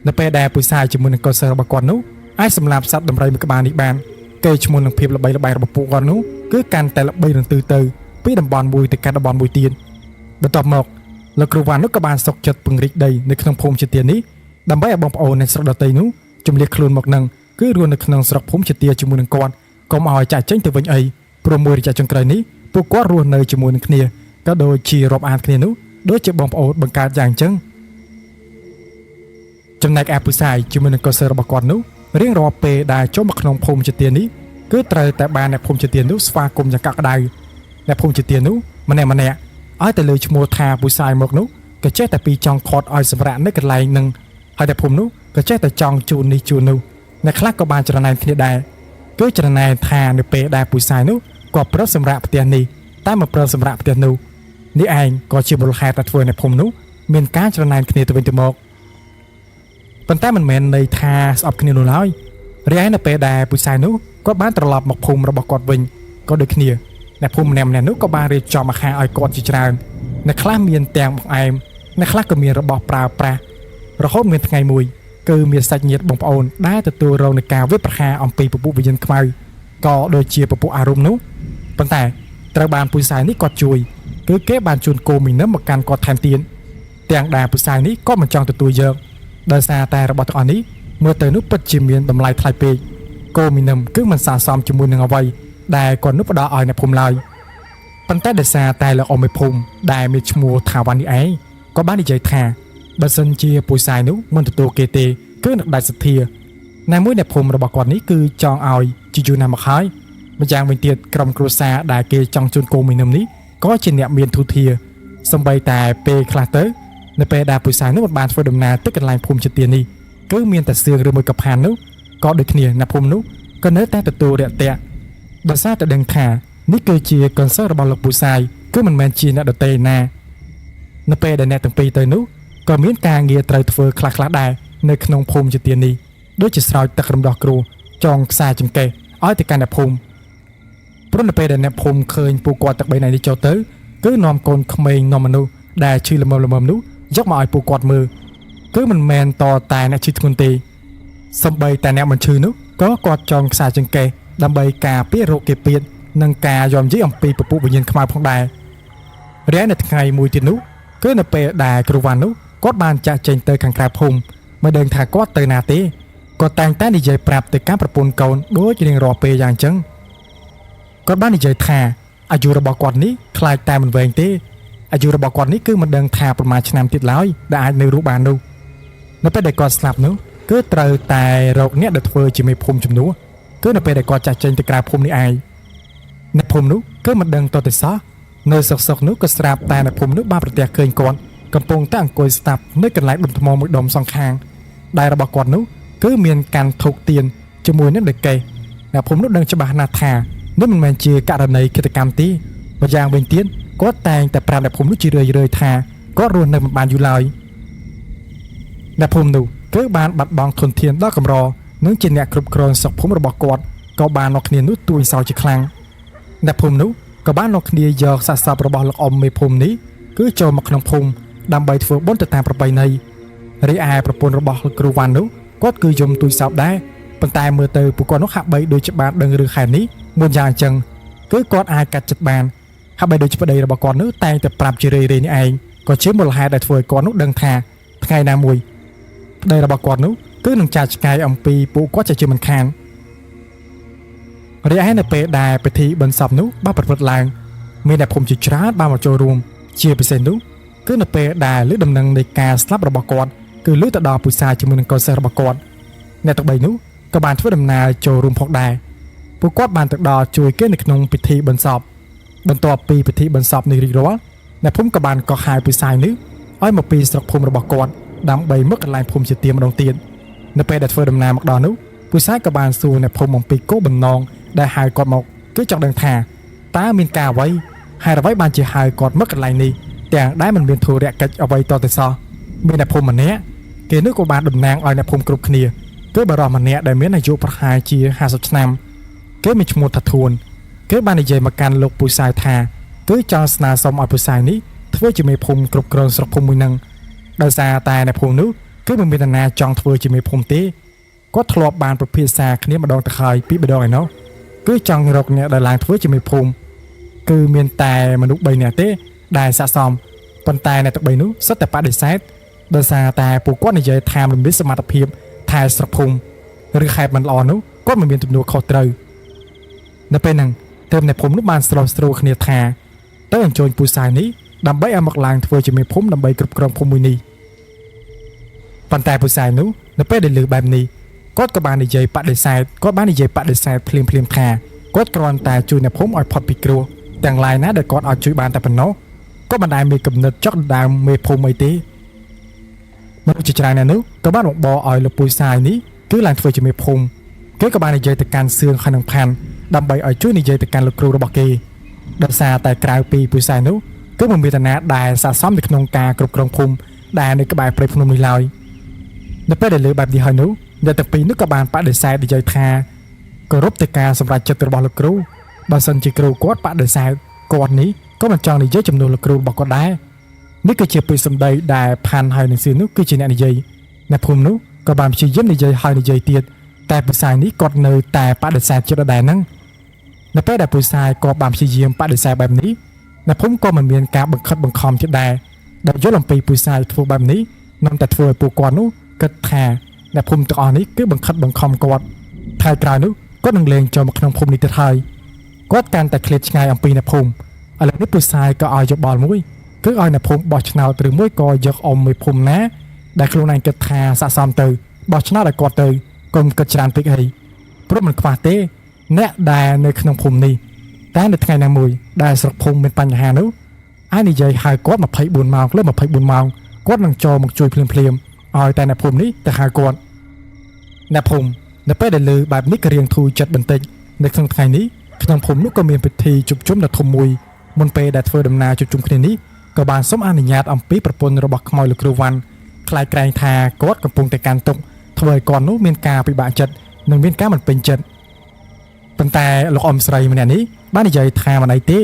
S1: នៅពេលដែលពុសាយជាមួយនឹងកូនសិស្សរបស់គាត់នោះអាចសម្លាប់សត្វដំរីមួយក្បាលនេះបាន គេឈ្មោះនឹងភាពល្បីល្បាញរបស់ពួកគាត់នោះគឺកាន់តែល្បីរន្ទឺទៅពីតំបន់មួយទៅកាន់តំបន់មួយទៀតបន្ទាប់មកលោកគ្រូវ៉ាន់នោះក៏បានសុកចិត្តពង្រីកដីនៅក្នុងភូមិជាទានេះដើម្បីឲ្យបងប្អូននៃស្រុកដទៃនោះជំលះខ្លួនមកនឹងគឺរស់នៅក្នុងស្រុកភូមិជាទាជាមួយនឹងគាត់កុំឲ្យចាក់ចេញទៅវិញអីព្រោះមួយរយៈចុងក្រោយនេះពួកគាត់រស់នៅជាមួយនឹងគ្នាក៏ដូចជារាប់អានគ្នានោះដូចជាបងប្អូនបង្កើតយ៉ាងអញ្ចឹងចំណែកឯពុសាយជាមួយនឹងកុសលរបស់គាត់នោះរៀងរាល់ពេលដែលចូលមកក្នុងភូមិជាទានេះគឺត្រូវតែបានអ្នកភូមិជាទានោះស្វាគមន៍យ៉ាងកក់ក្ដៅអ្នកភូមិជាទានោះម្នាក់ម្នាក់ឲ្យតែលើឈ្មោះថាពុសាយមកនោះក៏ចេះតែពីចង់ខាត់ឲ្យសម្រាប់នៅកន្លែងនឹងហើយតែភូមិនោះក៏ចេះតែចង់ជូននេះជូននោះអ្នកខ្លះក៏បានច្រណែនគ្នាដែរគឺច្រណែនថានៅពេលដែលពុសាយនោះក៏ប្រឹបសម្រាប់ផ្ទះនេះតែមកប្រឹបសម្រាប់ផ្ទះនោះនេះឯងក៏ជាមូលហេតុដែលធ្វើឲ្យអ្នកភូមិនោះមានការច្រណែនគ្នាទៅវិញទៅមកប៉ុន្តែមិនមែនន័យថាស្អប់គ្នានោះឡើយរីឯនៅពេលដែលពុសាយនោះគាត់បានត្រឡប់មកភូមិរបស់គាត់វិញក៏ដូចគ្នាអ្នកភូមិម្នាក់ៗនោះក៏បានរៀបចំអាហារឲ្យគាត់ជាច្រើនអ្នកខ្លះមានទាំងបង្អែមអ្នកខ្លះក៏មានរបស់ប្រើប្រាស់រហូតមានថ្ងៃមួយគឺមានសាច់ញាតិបងប្អូនដែលទទួលរងនឹងការវាយប្រហារអំពីពពួកវិញ្ញាណខ្មៅក៏ដូចជាពពួកអារម្មណ៍នោះប៉ុន្តែត្រូវបានពុសាយនេះគាត់ជួយគឺគេបានជូនគោមីនឹមមកកាន់គាត់ថែមទៀតទាំងដែលពុសាយនេះក៏មិនចង់ទទួលយកដោយសារតែរបស់ទាំងអស់នេះមើលទៅនោះពិតជាមានតម្លៃថ្លៃពេកគោមីនឹមគឺមិនស័ក្តិសមជាមួយនឹងអ្វីដែលគាត់នោះផ្ដល់ឲ្យអ្នកភូមិឡើយប៉ុន្តែដោយសារតែលោកអ៊ំមេភូមិដែលមានឈ្មោះថាវ៉ាន់នេះឯងក៏បាននិយាយថាបើសិនជាពុយសាយនោះមិនទទួលគេទេគឺនឹងដាច់សទ្ធាណែមួយអ្នកភូមិរបស់គាត់នេះគឺចង់ឲ្យជាយូរណាស់មកហើយម្យ៉ាងវិញទៀតក្រុមគ្រួសារដែលគេចង់ជូនគោមីនឹមនេះក៏ជាអ្នកមានធូធាសំបីតែពេលខ្លះទៅនៅពេលដែលពុយសាយនោះមិនបានធ្វើដំណើរទៅកន្លែងភូមិជាទានេះគឺមានតែសឿងឬមួយកផាននោះក៏ដូចគ្នាអ្នកភូមិនោះក៏នៅតែទទួលរាក់ទាក់ដោយសារតែដឹងថានេះគឺជាកនសើរបស់លោកពូសាយគឺមិនមែនជាអ្នកដទៃណានៅពេលដែលអ្នកទាំងពីរទៅនោះក៏មានការងារត្រូវធ្វើខ្លះៗដែរនៅក្នុងភូមិជាទានេះដូចជាស្រោចទឹករំដោះគ្រោះចងខ្សែចង្កេះឲ្យទៅកាន់អ្នកភូមិព្រោះនៅពេលដែលអ្នកភូមិឃើញពួកគាត់ទាំងបីនាក់នេះចូលទៅគឺនាំកូនក្មេងនាំមនុស្សដែលឈឺល្មមល្មមនោះយកមកឲ្យពួកគាត់មើលគឺមិនមែនតតែអ្នកឈឺធ្ងន់ទេសំបីតែអ្នកមិនឈឺនោះក៏គាត់ចងខ្សែចង្កេះដើម្បីការពាររោគគេពៀតនិងការយំយីអំពីពពួកវិញ្ញាណខ្មៅផងដែររាយនៅថ្ងៃមួយទៀតនោះគឺនៅពេលដែលគ្រូវ៉ាន់នោះគាត់បានចាក់ចេញទៅខាងក្រៅភូមិមិនដឹងថាគាត់ទៅណាទេគាត់តែងតែនិយាយប្រាប់ទៅកាន់ប្រពន្ធកូនដូចរៀងរាល់ពេលយ៉ាងអញ្ចឹងគាត់បាននិយាយថាអាយុរបស់គាត់នេះខ្លាចតែមិនវែងទេអាយុរបស់គាត់នេះគឺមិនដឹងថាប្រមាណឆ្នាំទៀតឡើយដែលអាចនៅរស់បាននោះនៅពេលដែលគាត់ស្លាប់នោះគឺត្រូវតែរកអ្នកដែលធ្វើជាមេភូមិជំនួសគឺនៅពេលដែលគាត់ចាក់ចេញទៅក្រៅភូមិនេះឯងអ្នកភូមិនោះគឺមិនដឹងតទៅសោះនៅសុកសុកនោះក៏ស្រាប់តែអ្នកភូមិនោះបានប្រទះឃើញគាត់កំពុងតែអង្គុយស្ដាប់នៅកន្លែងដុំថ្មមួយដុំសងខាងដែលរបស់គាត់នោះគឺមានកាន់ធូបទៀនជាមួយនឹងដកេះអ្នកភូមិនោះដឹងច្បាស់ណាស់ថានេះមិនមែនជាករណីឃាតកម្មទេម្យ៉ាងវិញទៀតគាត់តែងតែប្រាប់អ្នកភូមិនោះជារឿយៗថាគាត់រស់នៅមិនបានយូរឡើយអ្នកភូមិនោះគឺបានបាត់បង់ធនធានដ៏កម្រនិងជាអ្នកគ្រប់គ្រងស្រុកភូមិរបស់គាត់ក៏បាននាំគ្នានោះទួញសោជាខ្លាំងអ្នកភូមិនោះក៏បាននាំគ្នាយកសាកសពរបស់លោកអ៊ំមេភូមិនេះគឺចូលមកក្នុងភូមិដើម្បីធ្វើបុណ្យទៅតាមប្រពៃណីរីឯប្រពន្ធរបស់លោកគ្រូវ៉ាន់នោះគាត់គឺយំទួយសោកដែរប៉ុន្តែមើលទៅពួកគាត់នោះហាក់បីដូចជាបានដឹងរឿងខែនេះមុនយ៉ាងអញ្ចឹងគឺគាត់អាចកាត់ចិត្តបានហាក់បីដូចជាប្តីរបស់គាត់នោះតែងតែប្រាប់ជារឿយៗនេះឯងក៏ជាមូលហេតុដែលធ្វើឲ្យគាត់នោះដឹងថាថ្ងៃណាមួយប្តីរបស់គាត់នោះគឺនឹងចាកឆ្ងាយអំពីពួកគាត់ជាជាមិនខានរីឯនៅពេលដែលពិធីបុណ្យសពនោះបានប្រព្រឹត្តឡើងមានអ្នកភូមិជាច្រើនបានមកចូលរួមជាពិសេសនោះគឺនៅពេលដែលលើដំណឹងនៃការស្លាប់របស់គាត់គឺលើទៅដល់ពុសាជាមួយនឹងកូនសិស្សរបស់គាត់អ្នកទាំងបីនោះក៏បានធ្វើដំណើរចូលរួមផងដែរពួកគាត់បានទៅដល់ជួយគេនៅក្នុងពិធីបុណ្យសពបន្ទាប់ពីពិធីបុណ្យសពនេះរួចរាល់អ្នកភូមិក៏បានកោះហៅពុសាយនេះឲ្យមកពីស្រុកភូមិរបស់គាត់ដើម្បីមកកន្លែងភូមិជាទៀមម្ដងទៀតនៅពេលដែលធ្វើដំណើរមកដល់នោះពុសាយក៏បានសួរអ្នកភូមិអំពីគោលបំណងដែលហៅគាត់មកគឺចង់ដឹងថាតើមានការអ្វី ហេតុអ្វីបានជាហៅគាត់មកកន្លែងនេះទាំងដែលមិនមានធុរកិច្ចអ្វីតតែសោះមានអ្នកភូមិម្នាក់គេនោះក៏បានតំណាងឲ្យអ្នកភូមិគ្រប់គ្នាគឺបរិសម្នាក់ដែលមានអាយុប្រហែលជា50ឆ្នាំគេមានឈ្មោះថាធួនគេបាននិយាយមកកាន់លោកពូសាយថាគឺចង់ស្នើសុំឲ្យពូសាយនេះធ្វើជាមេភូមិគ្រប់គ្រងស្រុកភូមិមួយនឹងដោយសារតែអ្នកភូមិនោះគឺមិនមាននរណាចង់ធ្វើជាមេភូមិទេគាត់ធ្លាប់បានប្រភាសាគ្នាម្ដងទៅហើយពីរម្ដងឯណោះគឺចង់រកអ្នកដែលឡើងធ្វើជាមេភូមិគឺមានតែមនុស្ស3នាក់ទេដែលស័ក្តិសមប៉ុន្តែអ្នកទាំង3នោះសុទ្ធតែបដិសេធដោយសារតែពួកគាត់និយាយថាមិនមានសមត្ថភាពថែស្រុកភូមិឬខេត្តមិនល្អនោះគាត់មិនមានទំនួលខុសត្រូវនៅពេលហ្នឹងទើបអ្នកភូមិនោះបានស្រុះស្រួលគ្នាថាទៅអញ្ជើញពូសាយនេះដើម្បីឲ្យមកឡើងធ្វើជាមេភូមិដើម្បីគ្រប់គ្រងភូមិមួយនេះប៉ុន្តែពូសាយនោះនៅពេលដែលឮបែបនេះគាត់ក៏បាននិយាយបដិសេធគាត់បាននិយាយបដិសេធភ្លាមៗថាគាត់គ្រាន់តែជួយអ្នកភូមិឲ្យផុតពីគ្រោះទាំងឡាយណាដែលគាត់អាចជួយបានតែប៉ុណ្ណោះក៏មិនដែលមានគំនិតចុកដណ្ដើមមេភូមិអីទេមនុស្សជាច្រើនអ្នកនោះក៏បានបង្បរឲ្យលោកពូសាយនេះគឺឡើងធ្វើជាមេភូមិគេក៏បាននិយាយទៅកាន់សឿងហើយនឹងផាន់ដើម្បីឲ្យជួយនិយាយទៅកាន់លោកគ្រូរបស់គេដោយសារតែក្រៅពីពូសាយនោះគឺមិនមានតាណាដែលស័ក្តិសមនៅក្នុងការគ្រប់គ្រងភូមិដែលនៅក្បែរព្រៃភ្នំនេះឡើយនៅពេលដែលលើបែបនេះហើយនោះអ្នកទាំងពីរនោះក៏បានបដិសេធនិយាយថាគោរពទៅការសម្រេចចិត្តរបស់លោកគ្រូបើសិនជាគ្រូគាត់បដិសេធគាត់នេះក៏មិនចង់និយាយជំនួសលោកគ្រូរបស់គាត់ដែរនេះគឺជាពាក្យសម្ដីដែលផាន់ហើយនឹងសៀននោះគឺជាអ្នកនិយាយអ្នកភូមិនោះក៏បានព្យាយាមនិយាយហើយនិយាយទៀតតែពូសាយនេះគាត់នៅតែបដិសេធចិត្តដដែលហ្នឹងនៅពេលដែលពូសាយក៏បានព្យាយាមបដិសេធបែបនេះអ្នកភូមិក៏មិនមានការបង្ខិតបង្ខំទៀតដែរដែលយល់អំពីពូសាយធ្វើបែបនេះនាំតែធ្វើឲ្យពួកគាត់នោះគិតថាអ្នកភូមិទាំងអស់នេះគឺបង្ខិតបង្ខំគាត់ថ្ងៃក្រោយនោះគាត់នឹងលែងចូលមកក្នុងភូមិនេះទៀតហើយគាត់កាន់តែឃ្លាតឆ្ងាយអំពីអ្នកភូមិឥឡូវនេះពូសាយក៏ឲ្យយោបល់មួយគឺឲ្យអ្នកភូមិបោះឆ្នោតឬមួយក៏យកអ៊ំមួយភូមិណាដែលខ្លួនឯងគិតថាស័ក្តិសមទៅបោះឆ្នោតឲ្យគាត់ទៅកុំគិតច្រើនពេកអីព្រោះមិនខ្វះទេអ្នកដែលនៅក្នុងភូមិនេះតែនៅថ្ងៃណាមួយដែលស្រុកភូមិមានបញ្ហានោះអាចនិយាយហៅគាត់24ម៉ោងលើ24ម៉ោងគាត់នឹងចូលមកជួយភ្លាមៗឲ្យតែអ្នកភូមិនេះទៅហៅគាត់អ្នកភូមិនៅពេលដែលលើបែបនេះក៏រៀងធូរចិត្តបន្តិចនៅក្នុងថ្ងៃនេះក្នុងភូមិនោះក៏មានពិធីជួបជុំដ៏ធំមួយមុនពេលដែលធ្វើដំណើរជួបជុំគ្នានេះក៏បានសូមអនុញ្ញាតអំពីប្រពន្ធរបស់ខ្មោចលោកគ្រូវ៉ាន់ខ្លាចក្រែងថាគាត់កំពុងតែកាន់ទុក្ខធ្វើឲ្យគាត់នោះមានការពិបាកចិត្តនិងមានការមិនពេញចិត្តប៉ុន្តែលោកអ៊ំស្រីម្នាក់នេះបាននិយាយថាមិនអីទេ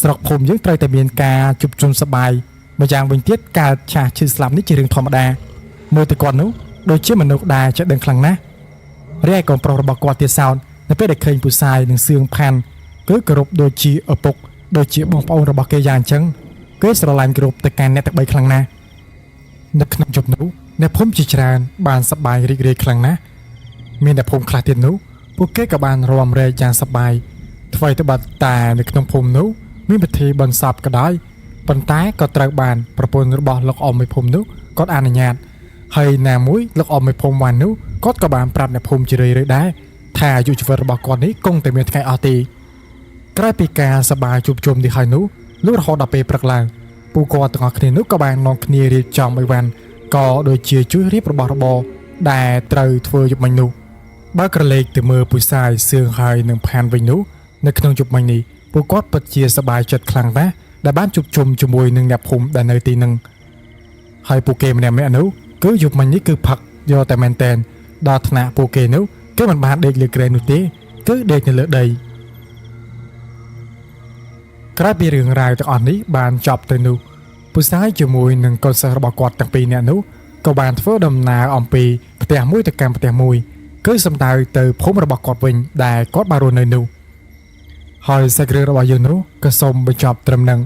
S1: ស្រុកភូមិយើងត្រូវតែមានការជួបជុំសប្បាយម្យ៉ាងវិញទៀតកើតឆាសឈឺស្លាប់នេះជារឿងធម្មតាមើលទៅគាត់នោះដូចជាមនុស្សដែលចេះដឹងខ្លាំងណាស់រីឯកូនប្រុសរបស់គាត់ទៀតសោតនៅពេលដែលឃើញពូសាយនិងសឿងផាន់គឺគោរពដូចជាឪពុកដូចជាបងប្អូនរបស់គេយ៉ាងអញ្ចឹងគេស្រឡាញ់គោរពទៅកាន់អ្នកទាំងបីខ្លាំងណាស់នៅក្នុងយប់នោះអ្នកភូមិជាច្រើនបានសប្បាយរីករាយខ្លាំងណាស់មានអ្នកភូមិខ្លះទៀតនោះពួកគេក៏បានរាំរែកយ៉ាងសប្បាយថ្វីត្បិតតែនៅក្នុងភូមិនោះមានពិធីបុណ្យសពក៏ដោយប៉ុន្តែក៏ត្រូវបានប្រពន្ធរបស់លោកអ៊ំមេភូមិនោះគាត់អនុញ្ញាតហើយណាមួយលោកអ៊ំមេភូមិវ៉ាន់នោះគាត់ក៏បានប្រាប់អ្នកភូមិជារឿយៗដែរថាអាយុជីវិតរបស់គាត់នេះគង់តែមានថ្ងៃអស់ទេក្រោយពីការសប្បាយជួបជុំនេះហើយនោះលុះរហូតដល់ពេលព្រឹកឡើងពួកគាត់ទាំងអស់គ្នានោះក៏បាននាំគ្នារៀបចំអីវ៉ាន់ក៏ដូចជាជួយរៀបរបស់របរដែលត្រូវធ្វើយប់មិញនោះបើក្រឡេកទៅមើលពុយសាយសឿងហើយនឹងផានវិញនោះនៅក្នុងយប់មិញនេះពួកគាត់ពិតជាសប្បាយចិត្តខ្លាំងណាស់ដែលបានជួបជុំជាមួយនឹងអ្នកភូមិដែលនៅទីនឹងហើយពួកគេម្នាក់ៗនោះគឺយប់មិញនេះគឺផឹកយកតែមែនតែនដល់ថ្នាក់ពួកគេនោះគឺមិនបានដេកលើគ្រែនោះទេគឺដេកនៅលើដីក្រោយពីរឿងរ៉ាវទាំងអស់នេះបានចប់ទៅនោះពុសាយជាមួយនឹងកូនសិស្សរបស់គាត់ទាំងពីរនាក់នោះក៏បានធ្វើដំណើរអំពីផ្ទះមួយទៅកាន់ផ្ទះមួយគឺសំដៅទៅភូមិរបស់គាត់វិញដែលគាត់បានរស់នៅនោះហើយសាច់រឿងរបស់យើងនោះក៏សូមបញ្ចប់ត្រឹមនឹង